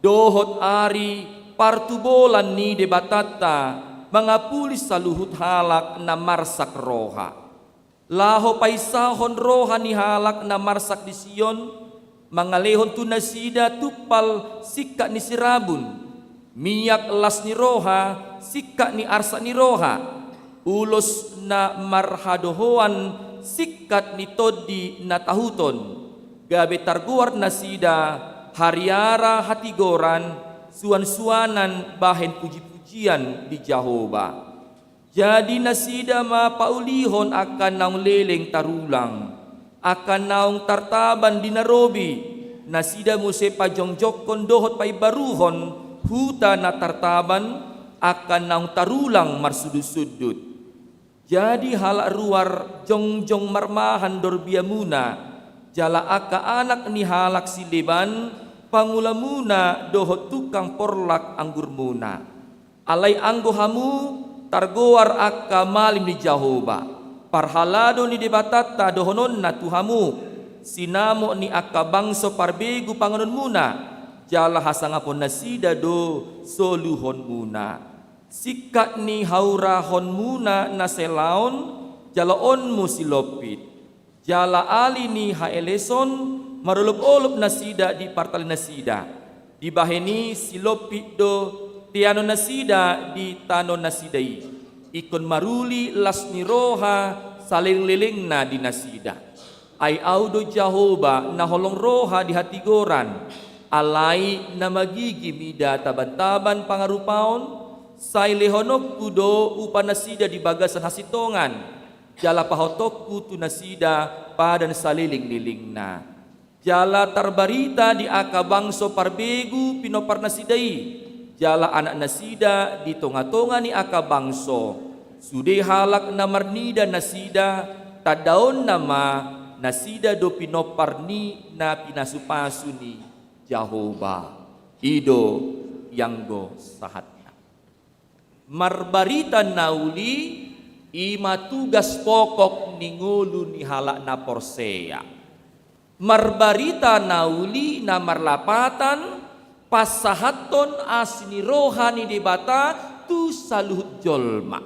dohot ari partubolan ni Debatanta, mangapuli saluhut halak na marsak roha. Laho paisahon roha ni halak na marsak di Sion, mangalehon tu nasida tumpal singkat ni sirabun, miak las ni roha singkat ni arsak ni roha, ulos na marhadohoan singkat ni tondi na tahuton, gabe targoar nasida hariara hatigoran, suan-suanan bahen puji-pujian di Jahowa. Jadi nasida ma paulihon angka naung leleng tarulang, angka naung tartaban di na robi, nasida muse pajongjongkon dohot paimbaruhon huta na tartaban, angka naung tarulang marsundut-sundut. Jadi halak ruar jongjong marmahan dorbiamuna, jala angka anak ni halak sileban pangulamuna dohot tukang porlak anggurmuna. Alai anggo hamu, targoar angka malim ni Jahowa, parhalado ni Debatanta dohononna tu hamu, sinamot ni angka bangso parbegu panganonmuna, jala hasangapon nasida do soluhonmuna. Singkat ni haurahonmuna na selaon, jaloonmu silompit. Jala ali ni haeleson marolopolop nasida di partalinasida. Dibahen i silompit do teanonnasida di tanonnasida i, ingkon maruli las ni roha salelenglelengna di nasida. Ai Ahu do Jahowa na holong roha di hatigoran, alai na magigi mida tabantaban pangarupaon, sai lehononku do upanasida di bagasan hasintongan, jala pahotonku tu nasida padan salelenglelengna. Jala tarbarita di angka bangso parbegu pinomparnasida i, jala anaknasida di tongatonga ni angka bangso. Sude halak na marnida nasida, tandaonna ma nasida do pinompar ni na pinasupasu ni Jahowa. I do ianggo sahatna. Marbarita na uli, i ma tugas pokok ni ngolu ni halak na porsea. Marbarita na uli na marlapatan, pasahathon asi ni roha ni Debata tu saluhut jolma.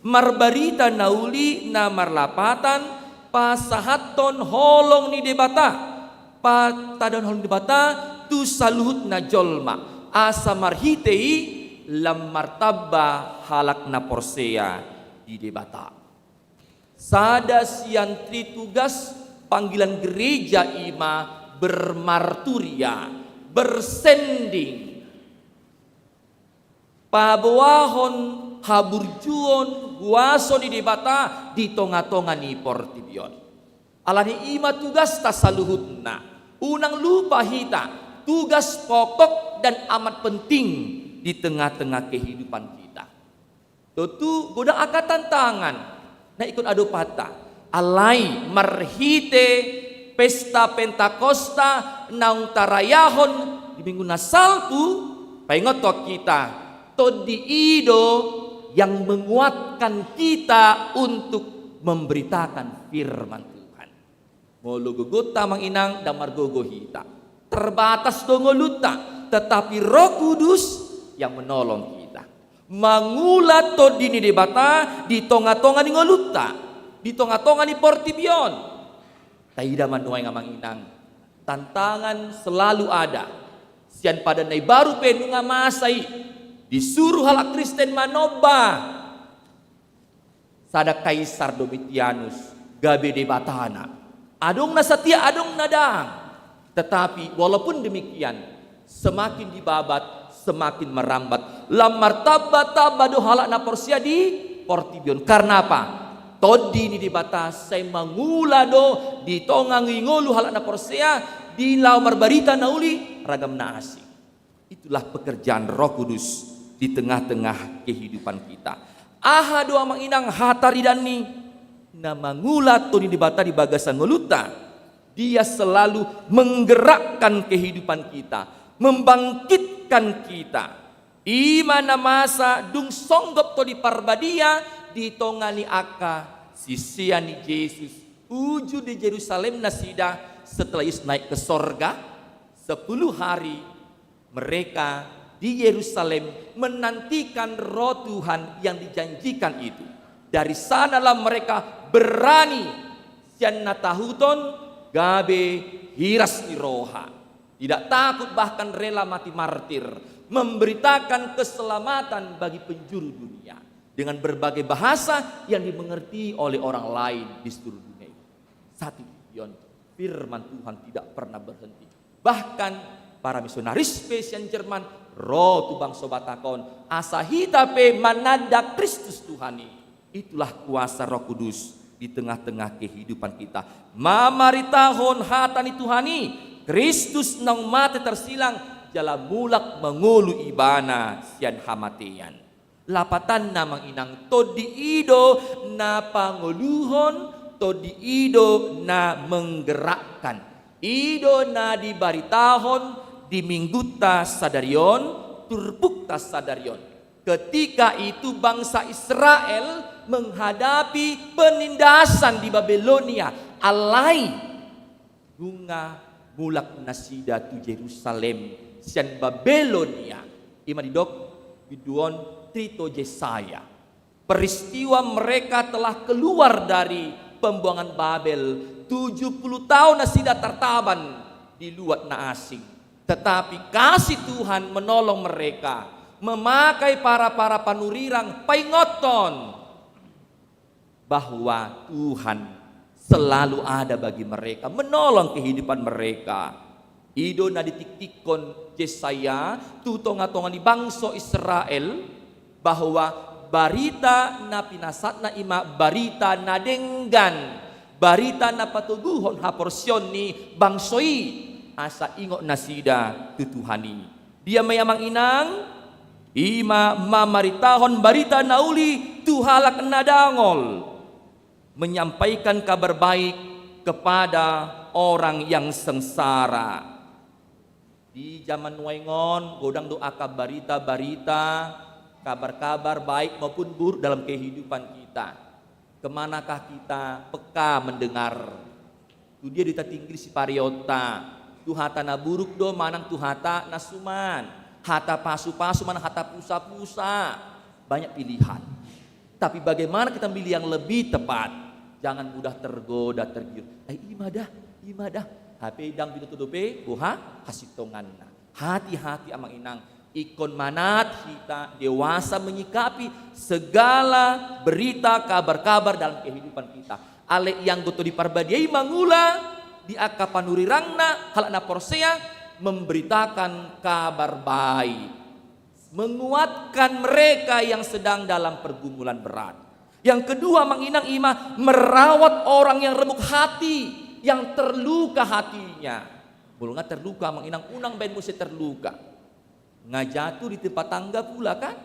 Marbarita na uli na marlapatan, pasahathon holong ni Debata, patandahon holong ni Debata tu saluhutna jolma, asa marhite i lam martamba halak na porsea di Debata. Sada sian tri tugas panggilan gereja i ma bermarturia, bersanding, paboahon haburjuon huaso ni Debata di tongatonga ni portibi on. Alani i ma tugasta saluhutna. Unang lupa hita, tugas pokok dan amat penting di tengah-tengah kehidupan kita. Tontu godang angka tantangan na ingkon adopanta. Alai marhite pesta Pentakosta naung tarayahon di Minggu na salpu, paingothon hita, Tondi i do yang menguatkan kita untuk memberitakan firman Tuhan. Molo gogonta amang inang, ndang margogo hita. Terbatas do ngolunta, tetapi Roh Kudus yang menolong kita. Mangula Tondi ni Debata di tongatonga ni ngolunta, di tongatonga ni portibi on. Taida ma nuaeng amang inang, tantangan selalu ada. Sian Padan na Imbaru pe nunga masa i, disuru halak Kristen manomba sada Kaisar Domitianus, gabe debatana. Adong na satia, adong na ndang. Tetapi walaupun demikian, semakin dibabat, semakin merambat. Lam martamba-tamba do halak na porsea di portibi on. Karena apa? Tondi ni Debata sai mangula do di tonga ni ngolu halak na porsea, di laho marbarita na uli ragam na asing. Itulah pekerjaan Roh Kudus di tengah-tengah kehidupan kita. Aha do amang inang hataridaan ni na mangula Tondi ni Debata di bagasan ngolunta? Dia selalu menggerakkan kehidupan kita, membangkitkan kita. I ma na masa dung songgop Tondi Parbadia di tonga ni angka sisean ni Jesus uju di Jerusalem nasida setelah Jesus naik ke sorga, sepuluh hari mereka di Yerusalem menantikan Roh Tuhan yang dijanjikan itu. Dari sanalah mereka berani, sian na tahuton gabe hiras ni roha. Tidak takut, bahkan rela mati martir, memberitakan keselamatan bagi penjuru dunia dengan berbagai bahasa yang dimengerti oleh orang lain di seluruh dunia ini. Satu, Yon, firman Tuhan tidak pernah berhenti. Bahkan para misionaris pe sian Jerman ro tu bangso Batak on, asa hita pe mananda Kristus Tuhan i. Itulah kuasa Roh Kudus di tengah-tengah kehidupan kita. Mamaritahon hata ni Tuhan i, Kristus naung mate tarsilang, jala mulak mangolu Ibana sian hamatean. Lapatanna amang inang, Tondi i do na pangoluhon, Tondi i do na menggerakkan. I do na dibaritahon di Minggunta sadari on, turpukta sadari on. Ketika itu bangsa Israel menghadapi penindasan di Babilonia, alai nunga mulak nasida tu Jerusalem sian Babilonia. I ma didok bindu on Trito Jesaya. Peristiwa mereka telah keluar dari pembuangan Babel Tujuh puluh tahun nasida tartaban di luat na asing. Tetapi kasih Tuhan menolong mereka, memakai para-para panurirang paingothon bahwa Tuhan selalu ada bagi mereka, menolong kehidupan mereka. I do na ditiktikkon Jesaya tu tonga-tonga ni bangso Israel, bahwa barita na pinasahatna i ma barita na denggan, barita na patoguhon haporseaon ni bangso i, asa ingot nasida tu Tuhan i. Dia ma i, amang inang? I ma mamaritahon barita na uli tu halak na dangol, menyampaikan kabar baik kepada orang yang sengsara. Di zaman nuaeng on, godang do angka barita-barita, kabar-kabar baik maupun buruk dalam kehidupan kita. Kemanakah kita peka mendengar? Tu dia do hita tinggil sipariaonta? Tu hata na buruk do manang tu hata na suman? Hata pasu-pasu manang hata pusa-pusa? Banyak pilihan. Tapi bagaimana kita memilih yang lebih tepat? Jangan mudah tergoda, tergiur. Eh, i ma da, i ma da. Hape ndang binoto dope boha hasintonganna. Hati-hati, amang inang, ingkon manat hita dewasa menyikapi segala berita, kabar-kabar dalam kehidupan kita. Alai ianggo Tondi Parbadia i mangula di angka panurirangna, halak na porsea, memberitakan kabar baik, menguatkan mereka yang sedang dalam pergumulan berat. Yang kedua, amang inang, i ma merawat orang yang remuk hati, yang terluka hatinya. Molo nga terluka, amang inang, unang baen muse terluka. Nga jatuh di tempat tangga pula, kan?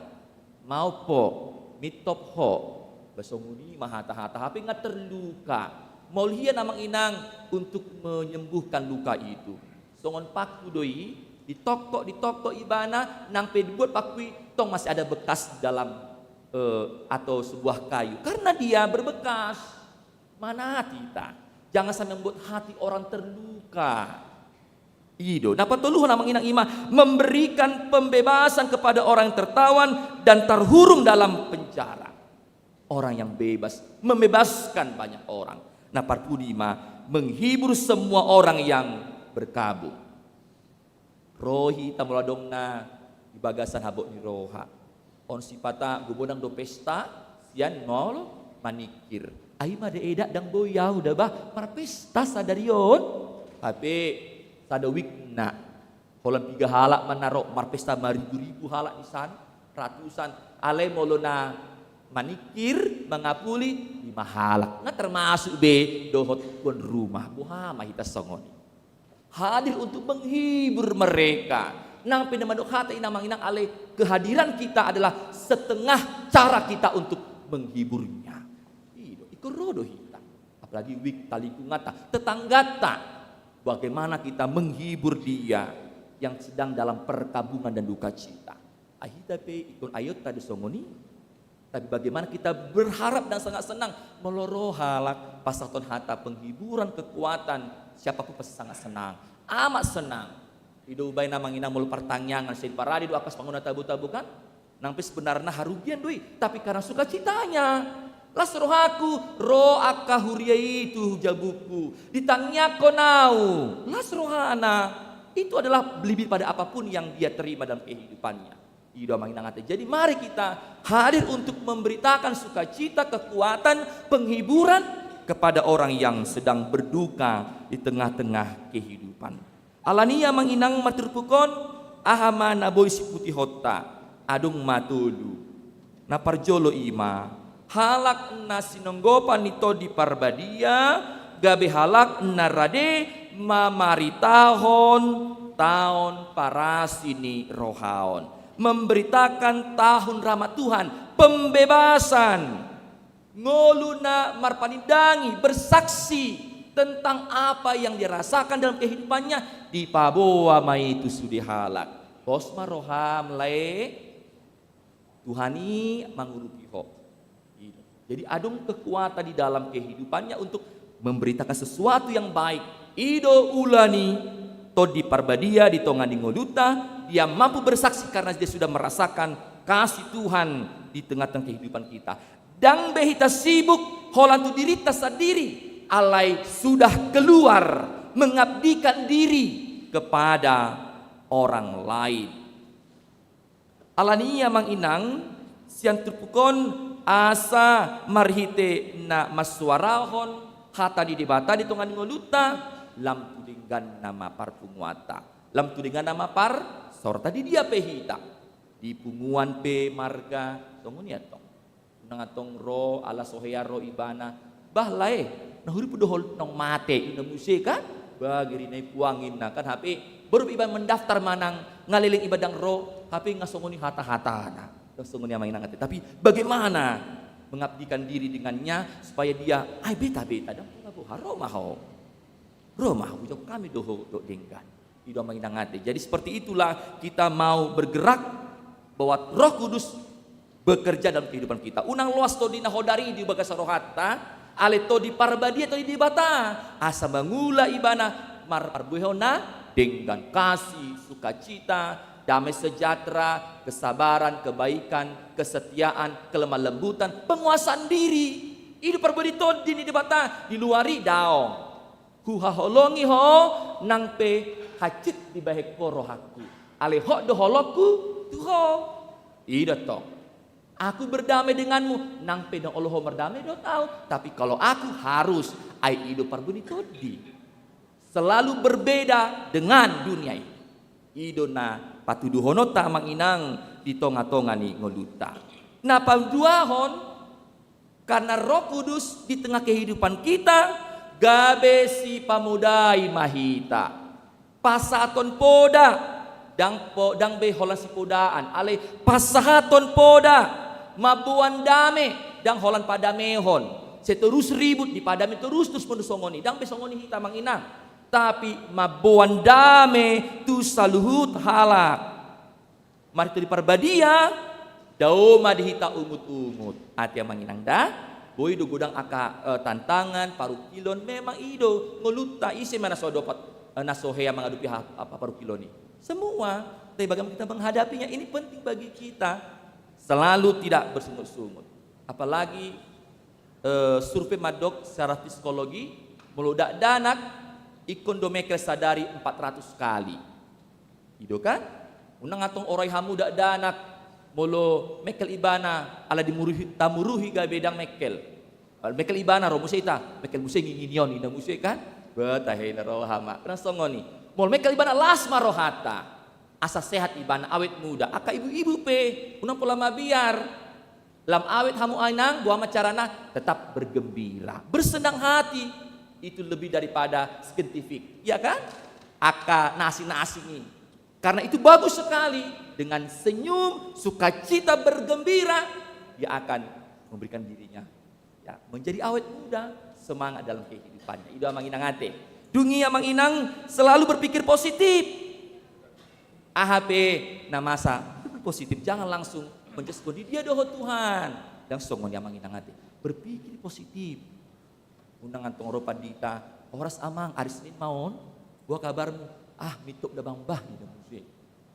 Maop ho, mintop ho. Ba songon i ma hata-hata, hape nga terluka. Molo hian, amang inang, untuk menyembuhkan luka itu. Songon paku do i, ditongkok, ditongkok ibana, nang pe dibuat paku i, tong masih ada bekas dalam, eh, atau sebuah kayu. Karena dia berbekas. Manat hita. Jangan sampai membuat hati orang terluka. I do. Na patoluhon, amang inang, i ma memberikan pembebasan kepada orang yang tertawan dan terhurung dalam penjara. Orang yang bebas, membebaskan banyak orang. Na parpudi i ma menghibur semua orang yang berkabung. Ro hita molo adong na di bagasan habot ni roha. On sipata godang do pesta sian molo maningkir. Ai ma da, eda, ndang boi au da bah marpesta sadari on. Hape sada wikna. Holan piga halak ma na ro marpesta, maribu-ribu halak di san, ratusan. Alai molo na maningkir, mangapuli, lima halak. Nga termasuk be dohot tuan rumah. Boha ma hita songon i? Hadir untuk menghibur mereka. Nang pe na mandok hata i, amang inang, alai kehadiran kita adalah setengah cara kita untuk menghiburnya. I do, ingkon ro do hita. Apalagi wik, lingkunganta, tetanggata. Bagaimana kita menghibur dia yang sedang dalam perkabungan dan duka cita? Ai hita pe ingkon aionta do songon i. Tapi bagaimana kita berharap dan sangat senang molo ro halak pasahathon hata penghiburan, kekuatan, siapapun pasti sangat senang. Amat senang. I do umbahen, amang inang, molo partangiangan, sai diparade do angka sipanganon na tabo-tabo, kan? Nang pe sebenarna harugian do i, tapi karena sukacitanya. Las rohaku, ro angka huria i tu jabungku, ditangiangkon au. Las rohana. Itu adalah lebih pada apapun yang dia terima dalam kehidupannya. I do, amang inang, ate. Jadi mari kita hadir untuk memberitakan sukacita, kekuatan, penghiburan kepada orang yang sedang berduka di tengah-tengah kehidupan. Alani i, amang inang, marturpuk on, aha ma na boi siputihonta? Adong ma tolu. Na parjolo i ma halak na sinonggopan ni Tondi Parbadia, gabe halak na rade mamaritahon taon parasi ni roha on. Memberitakan tahun rahmat Tuhan, pembebasan. Ngolu na marpanindangi, bersaksi tentang apa yang dia rasakan dalam kehidupannya, dipaboa ma i tu sude halak. Pos ma roham, lae. Tuhan i mangurupi ho. Jadi adong kekuatan di dalam kehidupannya untuk memberitakan sesuatu yang baik. I do ula ni Tondi Parbadia di tonga ni ngolunta, dia mampu bersaksi karena dia sudah merasakan kasih Tuhan di tengah-tengah kehidupan kita. Ndang be hita sibuk holan tu dirinta sandiri. Alai sudah keluar mengabdikan diri kepada orang lain. Alani i amang inang, sian turpuk on asa marhite na mansuarahon hata ni Debata di tonga ni ngolunta, lam tu dengganna ma parpunguanta, lam tu dengganna ma parsaoranta. Di dia pe hita, di punguan pe marga, songon i antong. Unang antong ro ala so hea ro ibana. Bah lae, na hurip do ho naung mate, inna muse kan? Bah, giri na i puang inna kan, hape baru pe ibana mendaftar manang nga leleng iba ndang ro, hape nga songon i hata-hatana. Ndang songon i amang inang ate. Tapi bagaimana mengabdikan diri dengannya supaya dia, ai beta, beta, ndang pola boha, ro ma ho. Ro ma ho, hujago hami do ho dohot denggan. I do amang inang ate. Jadi seperti itulah kita mau bergerak bahwa Roh Kudus bekerja dalam kehidupan kita. Unang loas Tondi na hodar i di bagasan rohanta, alai Tondi Parbadia, Tondi Debata, asa mangula ibana mar-, marbuehon na denggan, kasih, sukacita, damai sejahtera, kesabaran, kebaikan, kesetiaan, kelemah lembutan, penguasaan diri. I do parbadia Tondi ni Debata. Di luar i daong. Huhaholongi ho nang pe hansit dibahen ho rohangku. Alai hot do holongku tu ho. I do tong. Aku berdamai denganmu, nang pe ndang olo ho mardamai dohot au. Tapi kalau aku harus, ai i do parbadia ni Tondi. Selalu berbeda dengan dunia ini. I do na patuduhononta amang inang di tonga-tonga ni ngolunta. Na paduahon, karena Roh Kudus di tengah kehidupan kita, gabe sipamodai ma hita. Pasahathon poda, ndang po-, ndang be holan sipodaan, alai pasahathon poda, mamboan dame, ndang holan padamehon. Sai torus ribut, dipadame torus, torus muse songon i, ndang be songon i hita amang inang. Tapi mamboan dame tu saluhut halak. Marhite Tondi Parbadia, dao ma di hita ungut-ungut. Ate amang inang da, boi do godang angka, eh, tantangan, parungkilon, memang i do ngolunta, ise ma na so dohot, eh, na so hea mangadopi ha-, apa, parungkilon i. Semua, tapi bagaimana kita menghadapinya, ini penting bagi kita. Selalu tidak bersungut-sungut. Apalagi, eh, survei mandok secara psikologi, molo dakdanak, ingkon do mengkel sadari empat ratus kali. I do kan? Unang antong orai hamu dakdanak, molo mengkel ibana, ala dimuruhi, tamuruhi gabe ndang mengkel. Ala mengkel ibana ro muse hita, mengkel muse ngingingion, inna muse kan? Bah, tahe na roha ma. Kan songon i. Molo mengkel ibana las ma rohanta. Asa sehat ibana, awet muda. Angka ibu-ibu pe, unang pola mabiar. Lam awet hamu inang, boha ma carana? Tetap bergembira, bersenang hati. Itu lebih daripada saintifik, ya kan? Angka na asing-asing i. Karena itu bagus sekali. Dengan senyum, sukacita, bergembira, dia akan memberikan dirinya, ya, menjadi awet muda, semangat dalam kehidupannya. I do amang inang ate. Dung i amang inang selalu berpikir positif. Aha pe na masa, berpikir positif, jangan langsung menjudge, "Di dia do ho Tuhan." Ndang songon i amang inang ate. Berpikir positif. Unang antong ro pandita, "Horas amang, ari Senin ma on, boha kabarmu?" "Ah, mintop da amang bah," inna muse.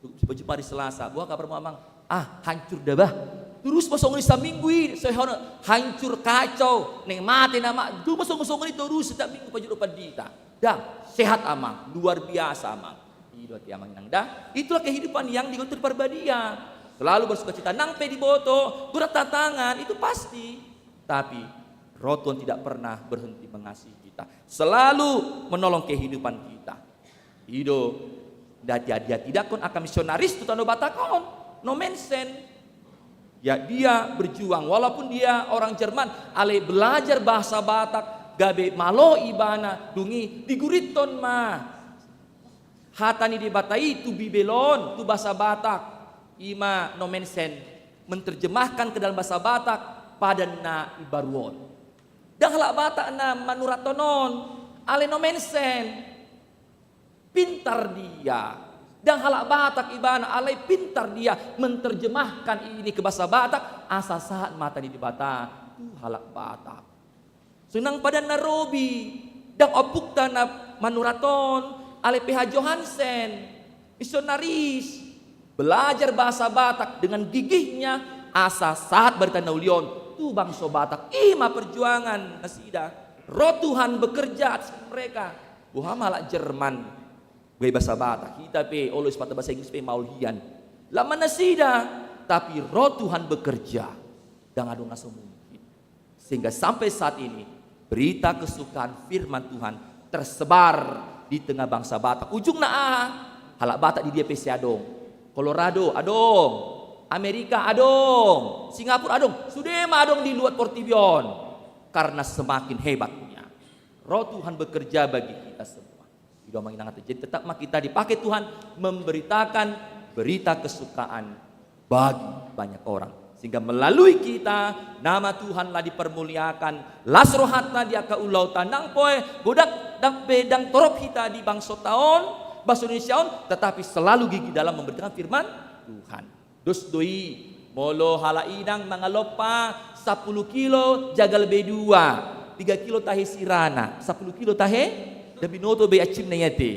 Jumpa-jumpa ari Selasa, "Boha kabarmu amang?" "Ah, hancur da bah." Torus ma songon i saminggu i, songon i, hancur kacau, naeng mate nama, torus ma songon-songon i torus, setiap minggu pajodo pandita. Ndang, sehat amang, luar biasa amang. I do ate amang inang da. Itulah kehidupan yang di Tondi Parbadia. Selalu bersukacita, nang pe diboto, berat tantangan, itu pasti. Tapi Roh Tuhan tidak pernah berhenti mengasihi kita. Selalu menolong kehidupan kita. I do, nda dia, dia tidak kon angka misionaris tu tano Batak on. Nomensen. Ya, dia berjuang, walaupun dia orang Jerman, alai belajar bahasa Batak, gabe malo ibana, dung i digurithon ma hata ni Debata i tu Bibel on, tu bahasa Batak. I ma Nomensen, menerjemahkan ke dalam bahasa Batak padan na imbaru on. Ndang halak Batak na manurathon on, alai Nomensen. Pintar dia. Ndang halak Batak ibana, alai pintar dia menerjemahkan ini ke bahasa Batak, asa sahat ma hata ni Debata tu halak Batak. Sonang padan na robi, ndang ompungta na manurathon, alai P H Johansen, misionaris, belajar bahasa Batak dengan gigihnya, asa sahat barita na uli on tu bangso Batak. I ma perjuangan nasida. Roh Tuhan bekerja atas mereka. Boha ma halak Jerman, gaya bahasa Batak, hita pe olo sipata bahasa Inggris pe maol hian. Lam ma nasida, tapi Roh Tuhan bekerja. Ndang adong na so mungkin. Sehingga sampai saat ini, berita kesukaan firman Tuhan tersebar di tengah bangsa Batak. Ujungna aha? Halak Batak di dia pe sai adong. Colorado adong, Amerika adong, Singapura adong, sude ma adong di luat portibi on. Karena semakin hebatnya Roh Tuhan bekerja bagi kita semua. Ido amang inang ate. Jadi tetap ma kita dipakai Tuhan memberitakan berita kesukaan bagi banyak orang. Sehingga melalui kita, nama Tuhan lah dipermuliakan, las rohanta di angka ulaonta. Ndang poe, godang, ndang pe, ndang torop hita di bangsonta on, bangso Indonesia on, tetapi selalu gigih dalam memberitakan firman Tuhan. Dos do i, molo halak inang mangalompa sampulu kilo jagal B dua, tiga kilo tahe sirana, sampulu kilo tahe, ndang binoto be ancimna i ate.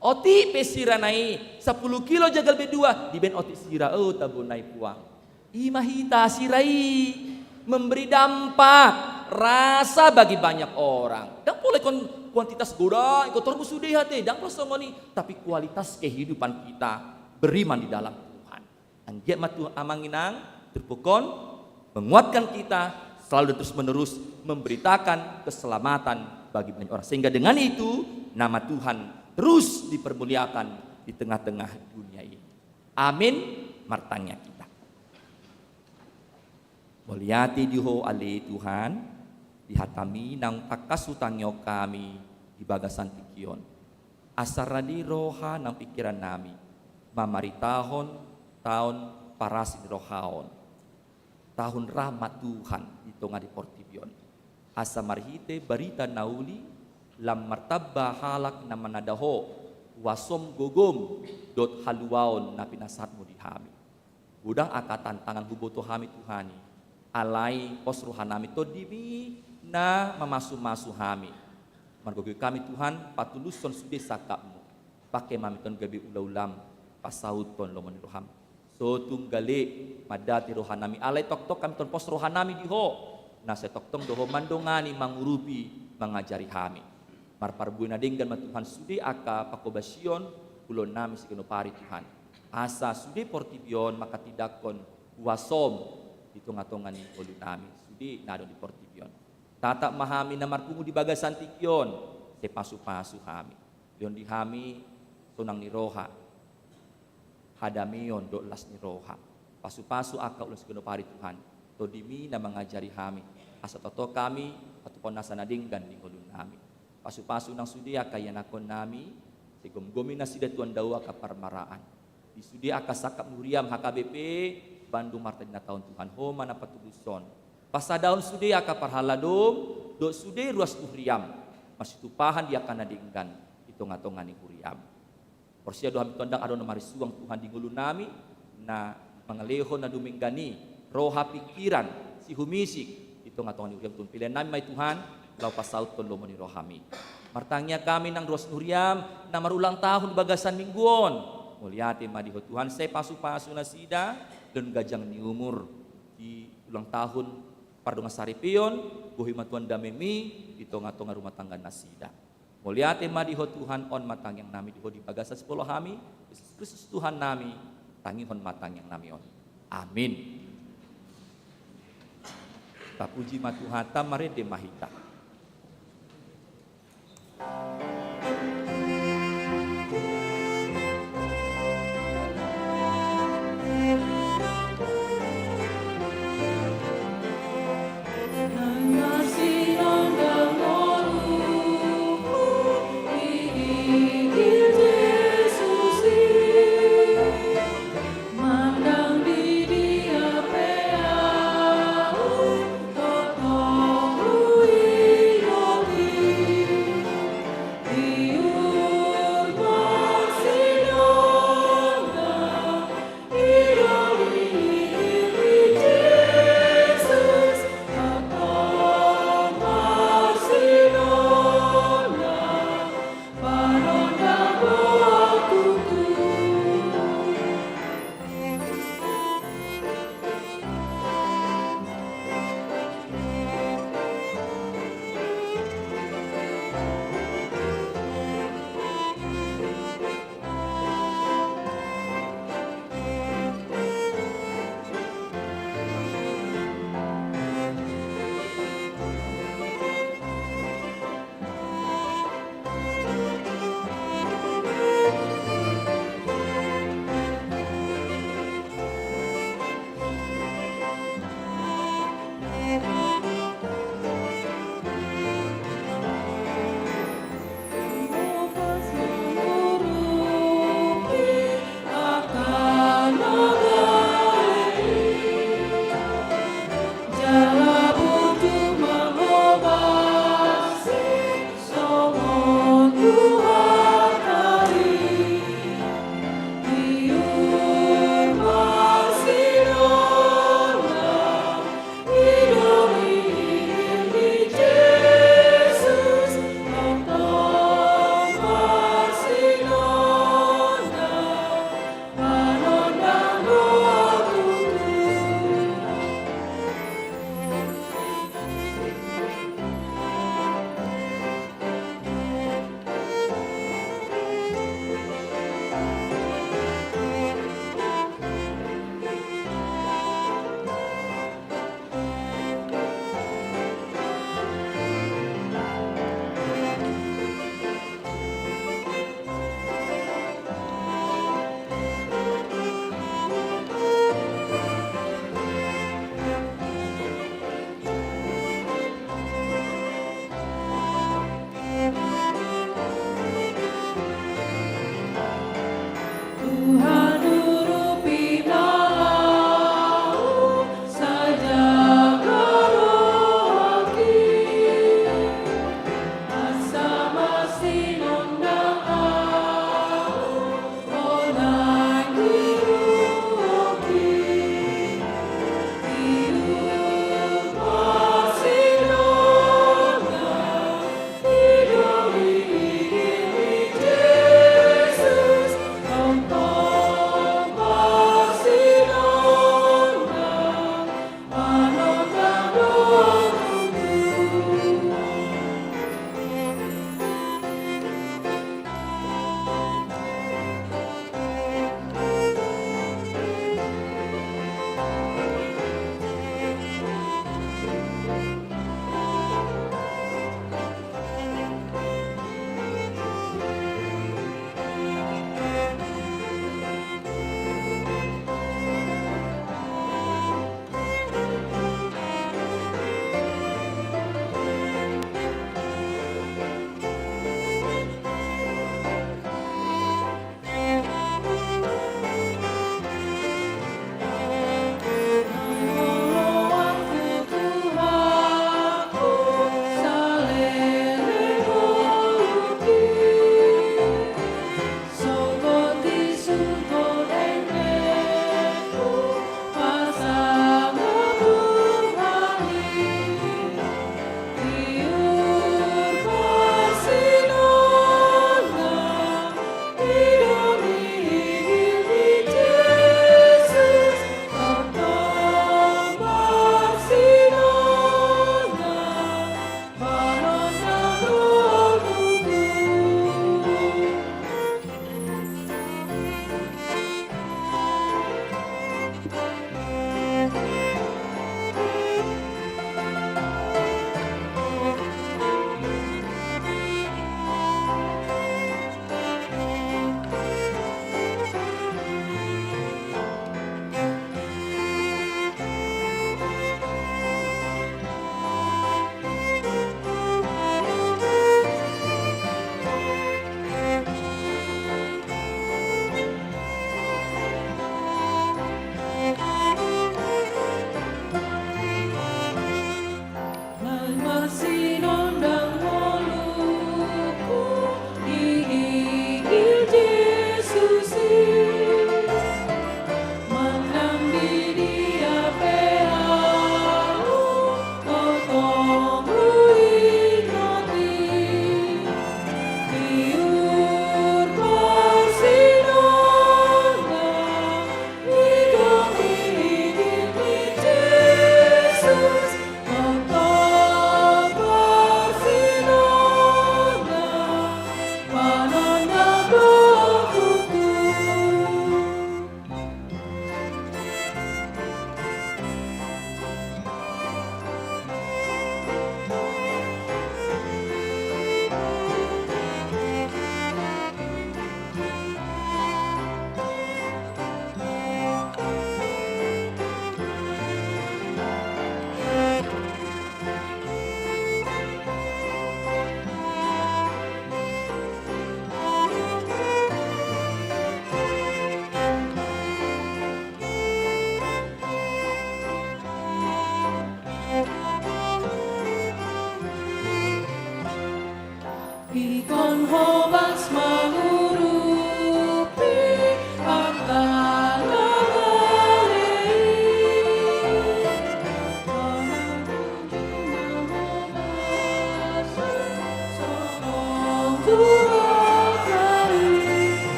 Otik pe sirana i, sampulu kilo jagal B dua, dibaen otik sira, o tabo nai puang. I ma hita sira i, memberi dampak, rasa bagi banyak orang. Ndang pola ingkon kuantitas godang, ingkon torop sude ate, ndang pola songon i, tapi kualitas kehidupan kita beriman di dalam Tuhan. Anggiat ma Tuhan amang inang, turpuk on menguatkan kita selalu dan terus menerus memberitakan keselamatan bagi banyak orang. Sehingga dengan itu nama Tuhan terus dipermuliakan di tengah-tengah dunia ini. Amin. Martangiang hita. Mauliate di Ho ale Tuhan, di hataMi naung tangkas hutangihon hami di bagasan tingki on. Asa rade roha nang pingkirannami mamaritahon taon parasi ni roha on. Taon ra ma Tuhan di tonga ni portibi on. Asa marhite barita na uli lam martamba halak na mananda Ho, huasom gogom dohot haluaon na pinasahatMu di hami. Godang angka tantangan huboto hami Tuhan i, alai pos rohanami TondiMi na mamasumasu hami. Margogoi hami Tuhan, patulushon sude sangkapMu. Pangke ma hami Tuhan gabe ulaulaM, pasauthon lomo ni rohaM. So tung gale mandati rohanami, alai tongtong hami Tuhan pos rohanami di Ho. Na sai tongtong do Ho mandongani, mangurupi, mangajari hami. Marparbue na denggan ma Tuhan sude angka panghobasion ulaonnami siganup ari Tuhan. Asa sude portibi on manghatindanghon huasoM di tongatonga ni ngolunami, sude na adong di portibi on. Tatap ma hami na marpungu di bagasan tingki on, sai pasupasu hami. Lehon di hami sonang ni roha, hadameon dohot las ni roha. Pasupasu angka ulaon siganup ari Tuhan. TondiMi na mangajari hami, asa tongtong hami patupaon nasa na denggan di ngolunami. Pasupasu nang sude angka ianakhonnami, sai gomgomi nasida Tuhan dao angka parmaraan. Di sude angka sangkap ni huriaM H K B P Bandung Marta Dinata on Tuhan, Ho ma na patulushon. Pasadahon sude angka parhaladoM dohot sude ruas ni huriaM, marsitumpahan di angka na denggan di tongatonga ni huriaM. Porsea do hami Tuhan ndang adong na marisuang Tuhan di ngolunami, na mangalehon na dumenggan i, roha, pingkiran, sihumisik di tongatonga ni huriaM Tuhan. Pelean nami ma i Tuhan, laho pasauthon lomo ni rohaMi. Martangiang hami nang ruas ni huriaM na marulang tahun di bagasan minggu on. Mauliate ma di Ho Tuhan, sai pasupasu nasida, lehon ganjang ni umur di ulang tahun pardongansaripeon, bohi ma Tuhan dameMi di tongatonga rumah tangga nasida. Mauliate ma di Ho Tuhan, on ma tangiang nami di Ho di bagasan sipaolo hami, Jesus Kristus Tuhan nami, tangihon ma tangiang nami on. Amin. Tapuji ma Tuhanta, marende ma hita.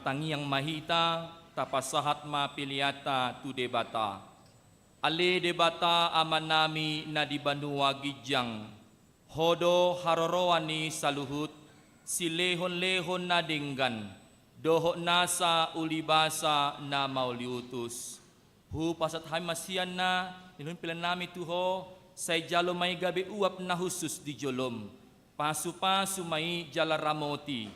Tangiang ma hita, tapasahat ma peleanta tu Debata. Ale Debata Amanami na di banua ginjang, Ho do haroroan ni saluhut silehonlehon na denggan, dohot nasa ulibasa na mauliutus. Hupasahat hami ma sian na nilehon peleannami tu Ho, sai jalo ma i gabe uap na hushus di jolom. Pasupasu ma i jala ramoti,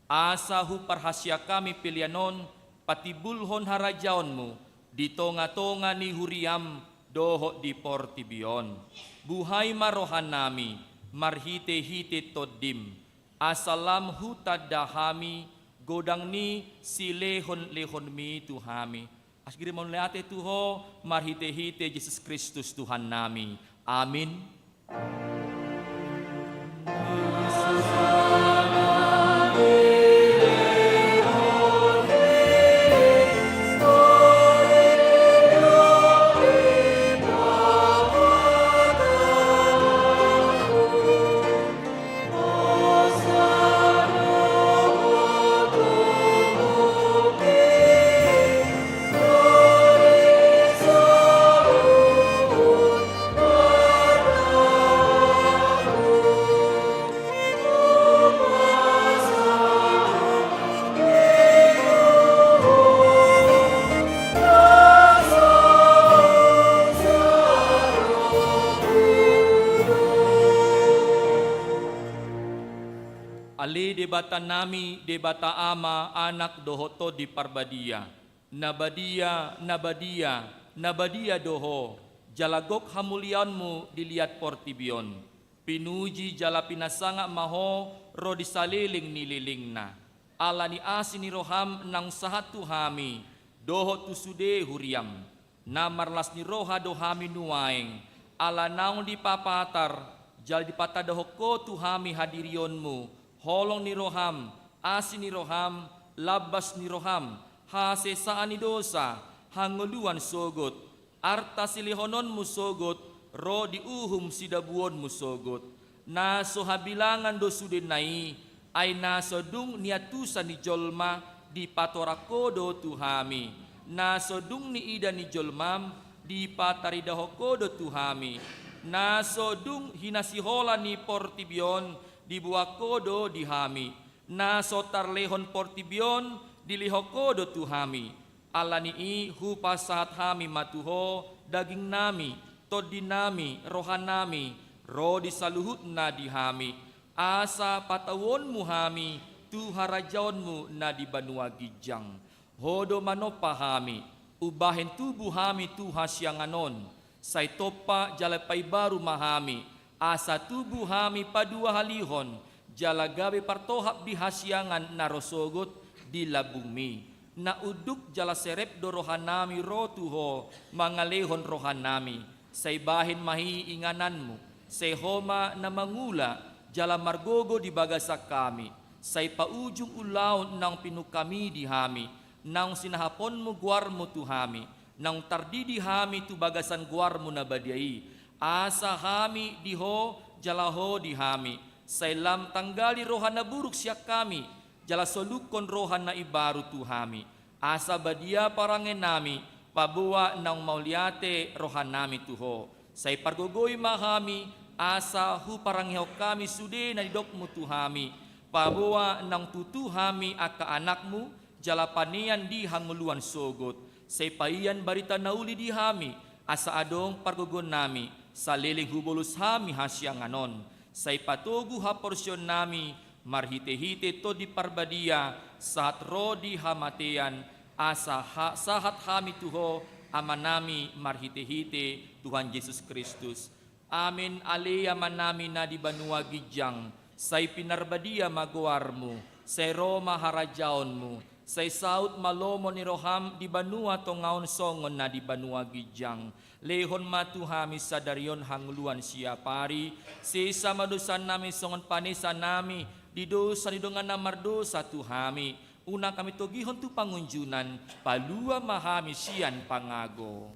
asa huparhaseang hami pelean on patimbulhon harajaonMu di tongatonga ni huriaM dohot di portibi on. Buhai ma rohanami marhitehite TondiM, asa lam hutanda hami godang ni silehonlehonMi tu hami. Asa giri ma mauliate tu Ho marhitehite Jesus Kristus Tuhannami. Amin. Ale Debatanami, Debata Ama, Anak dohot Tondi Parbadia, na badia, na badia, na badia do Ho, jala gok hamuliaonMu di liat portibi on. Pinuji jala pinasangap ma Ho ro di saleleng ni lelengna. Ala ni asi ni rohaM naung sahat tu hami dohot tu sude huriaM, na marlas ni roha do hami nuaeng, ala naung dipapatar jala dipatandahon Ho tu hami hadirionMu, holong ni rohaM, asi ni rohaM, lambas ni rohaM, hasesaan ni dosa, hangoluan sogot, arta silehononMu sogot, ro di uhum sidabuonMu sogot. Na so habilangan do sudena i, ai na so dung niantusan ni jolma dipatorang Ho do tu hami. Na so dung niida ni jolmaM dipataridahon Ho do tu hami. Na so dung hinasihola ni portibi on diboan Ho do di hami. Na so tarlehon portibi on dilehon Ho do tu hami. Ala ni i hupasahat hami ma tu Ho dagingnami, tondinami, rohanami, ro di saluhutna di hami, asa patauonMu hami tu harajaonMu na di banua ginjang. Ho do manompa hami, umbahen tubu hami tu hasiangan on, sai tompa jala paibaru ma hami, asa tubu hami paduahalihon, jala gabe partohap di hasiangan na ro sogot di lambungMi. Na unduk jala serep do rohanami ro tu Ho mangalehon rohanami, sai bahen ma i ingananMu, sai Ho ma na mangula jala margogo di bagasan hami, sai paujung ulaon naung pinungkami di hami, naung sinahaponMu goarMu tu hami, naung tardidi hami tu bagasan goarMu na badia i, asa hami di Ho jala Ho di hami, sai lam tanggali roha na buruk sian hami, jala solukhon roha na imbaru tu hami, asa badia parangenami, paboa naung mauliate rohanami tu Ho. Sai pargogoi ma hami, asa huparangehon hami sude na nidokMu tu hami, paboa naung tutu hami angka anakMu, jala panean di hangoluan sogot. Sai paian barita na uli di hami, asa adong pargogoonnami, saleleng hubolus hami hasiangan on. Sai patogu haporseaonnami, marhitehite Tondi Parbadia, sahat ro di hamatean, asa ha-, sahat hami tu Ho, Amanami, marhitehite Tuhan Jesus Kristus. Amen. Ale Amanami na di banua ginjang, sai pinarbadia ma goarMu, sai ro ma harajaonMu, sai saut ma lomo ni rohaM di banua tonga on songon na di banua ginjang. Lehon ma tu hami sadari on hangoluan siapari, sesa ma dosanami songon panesanami di dosa ni dongan na mardosa tu hami. Unang hami togihon tu pangunjunan, palua ma hami sian pangago.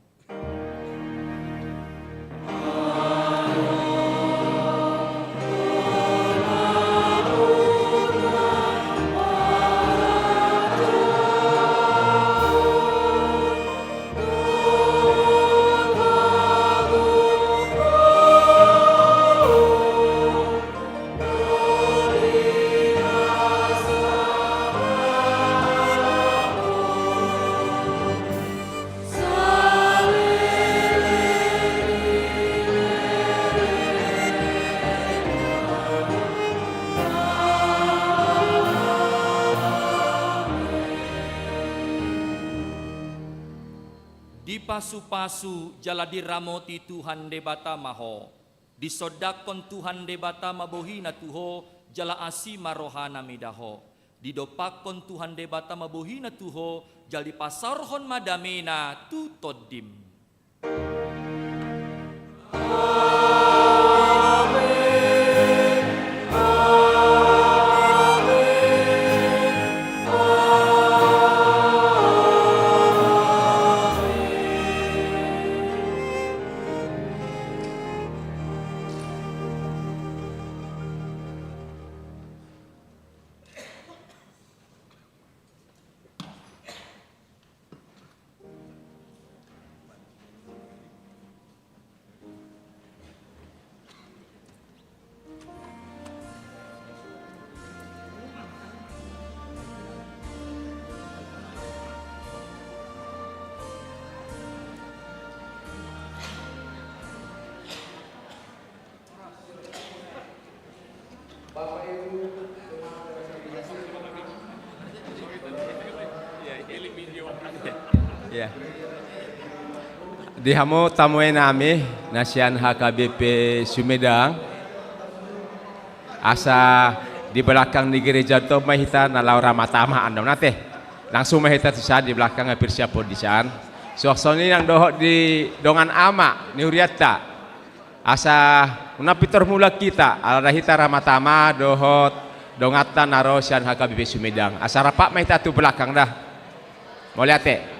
Pasu-pasu jala diramoti Tuhan Debata ma ho. Disondangkon Tuhan Debata ma bohina tu ho, jala asi ma rohana mida ho. Didompakkon Tuhan Debata ma bohina tu ho, jala dipasaorhon ma damena tu tondim. Di hamu tamuenami na sian H K B P Sumedang, asa di belakang ni gereja tong ma hita na laho ramata-mataan do nate. Langsung ma hita tu san di belakang, hampir siap on di san. Songon i nang dohot di dongan ama ni hurianta. Asa unang pintor mulak hita, ala da hita ramata-mataan dohot donganta na ro sian H K B P Sumedang. Asa rap ma hita tu belakang da. Mauliate.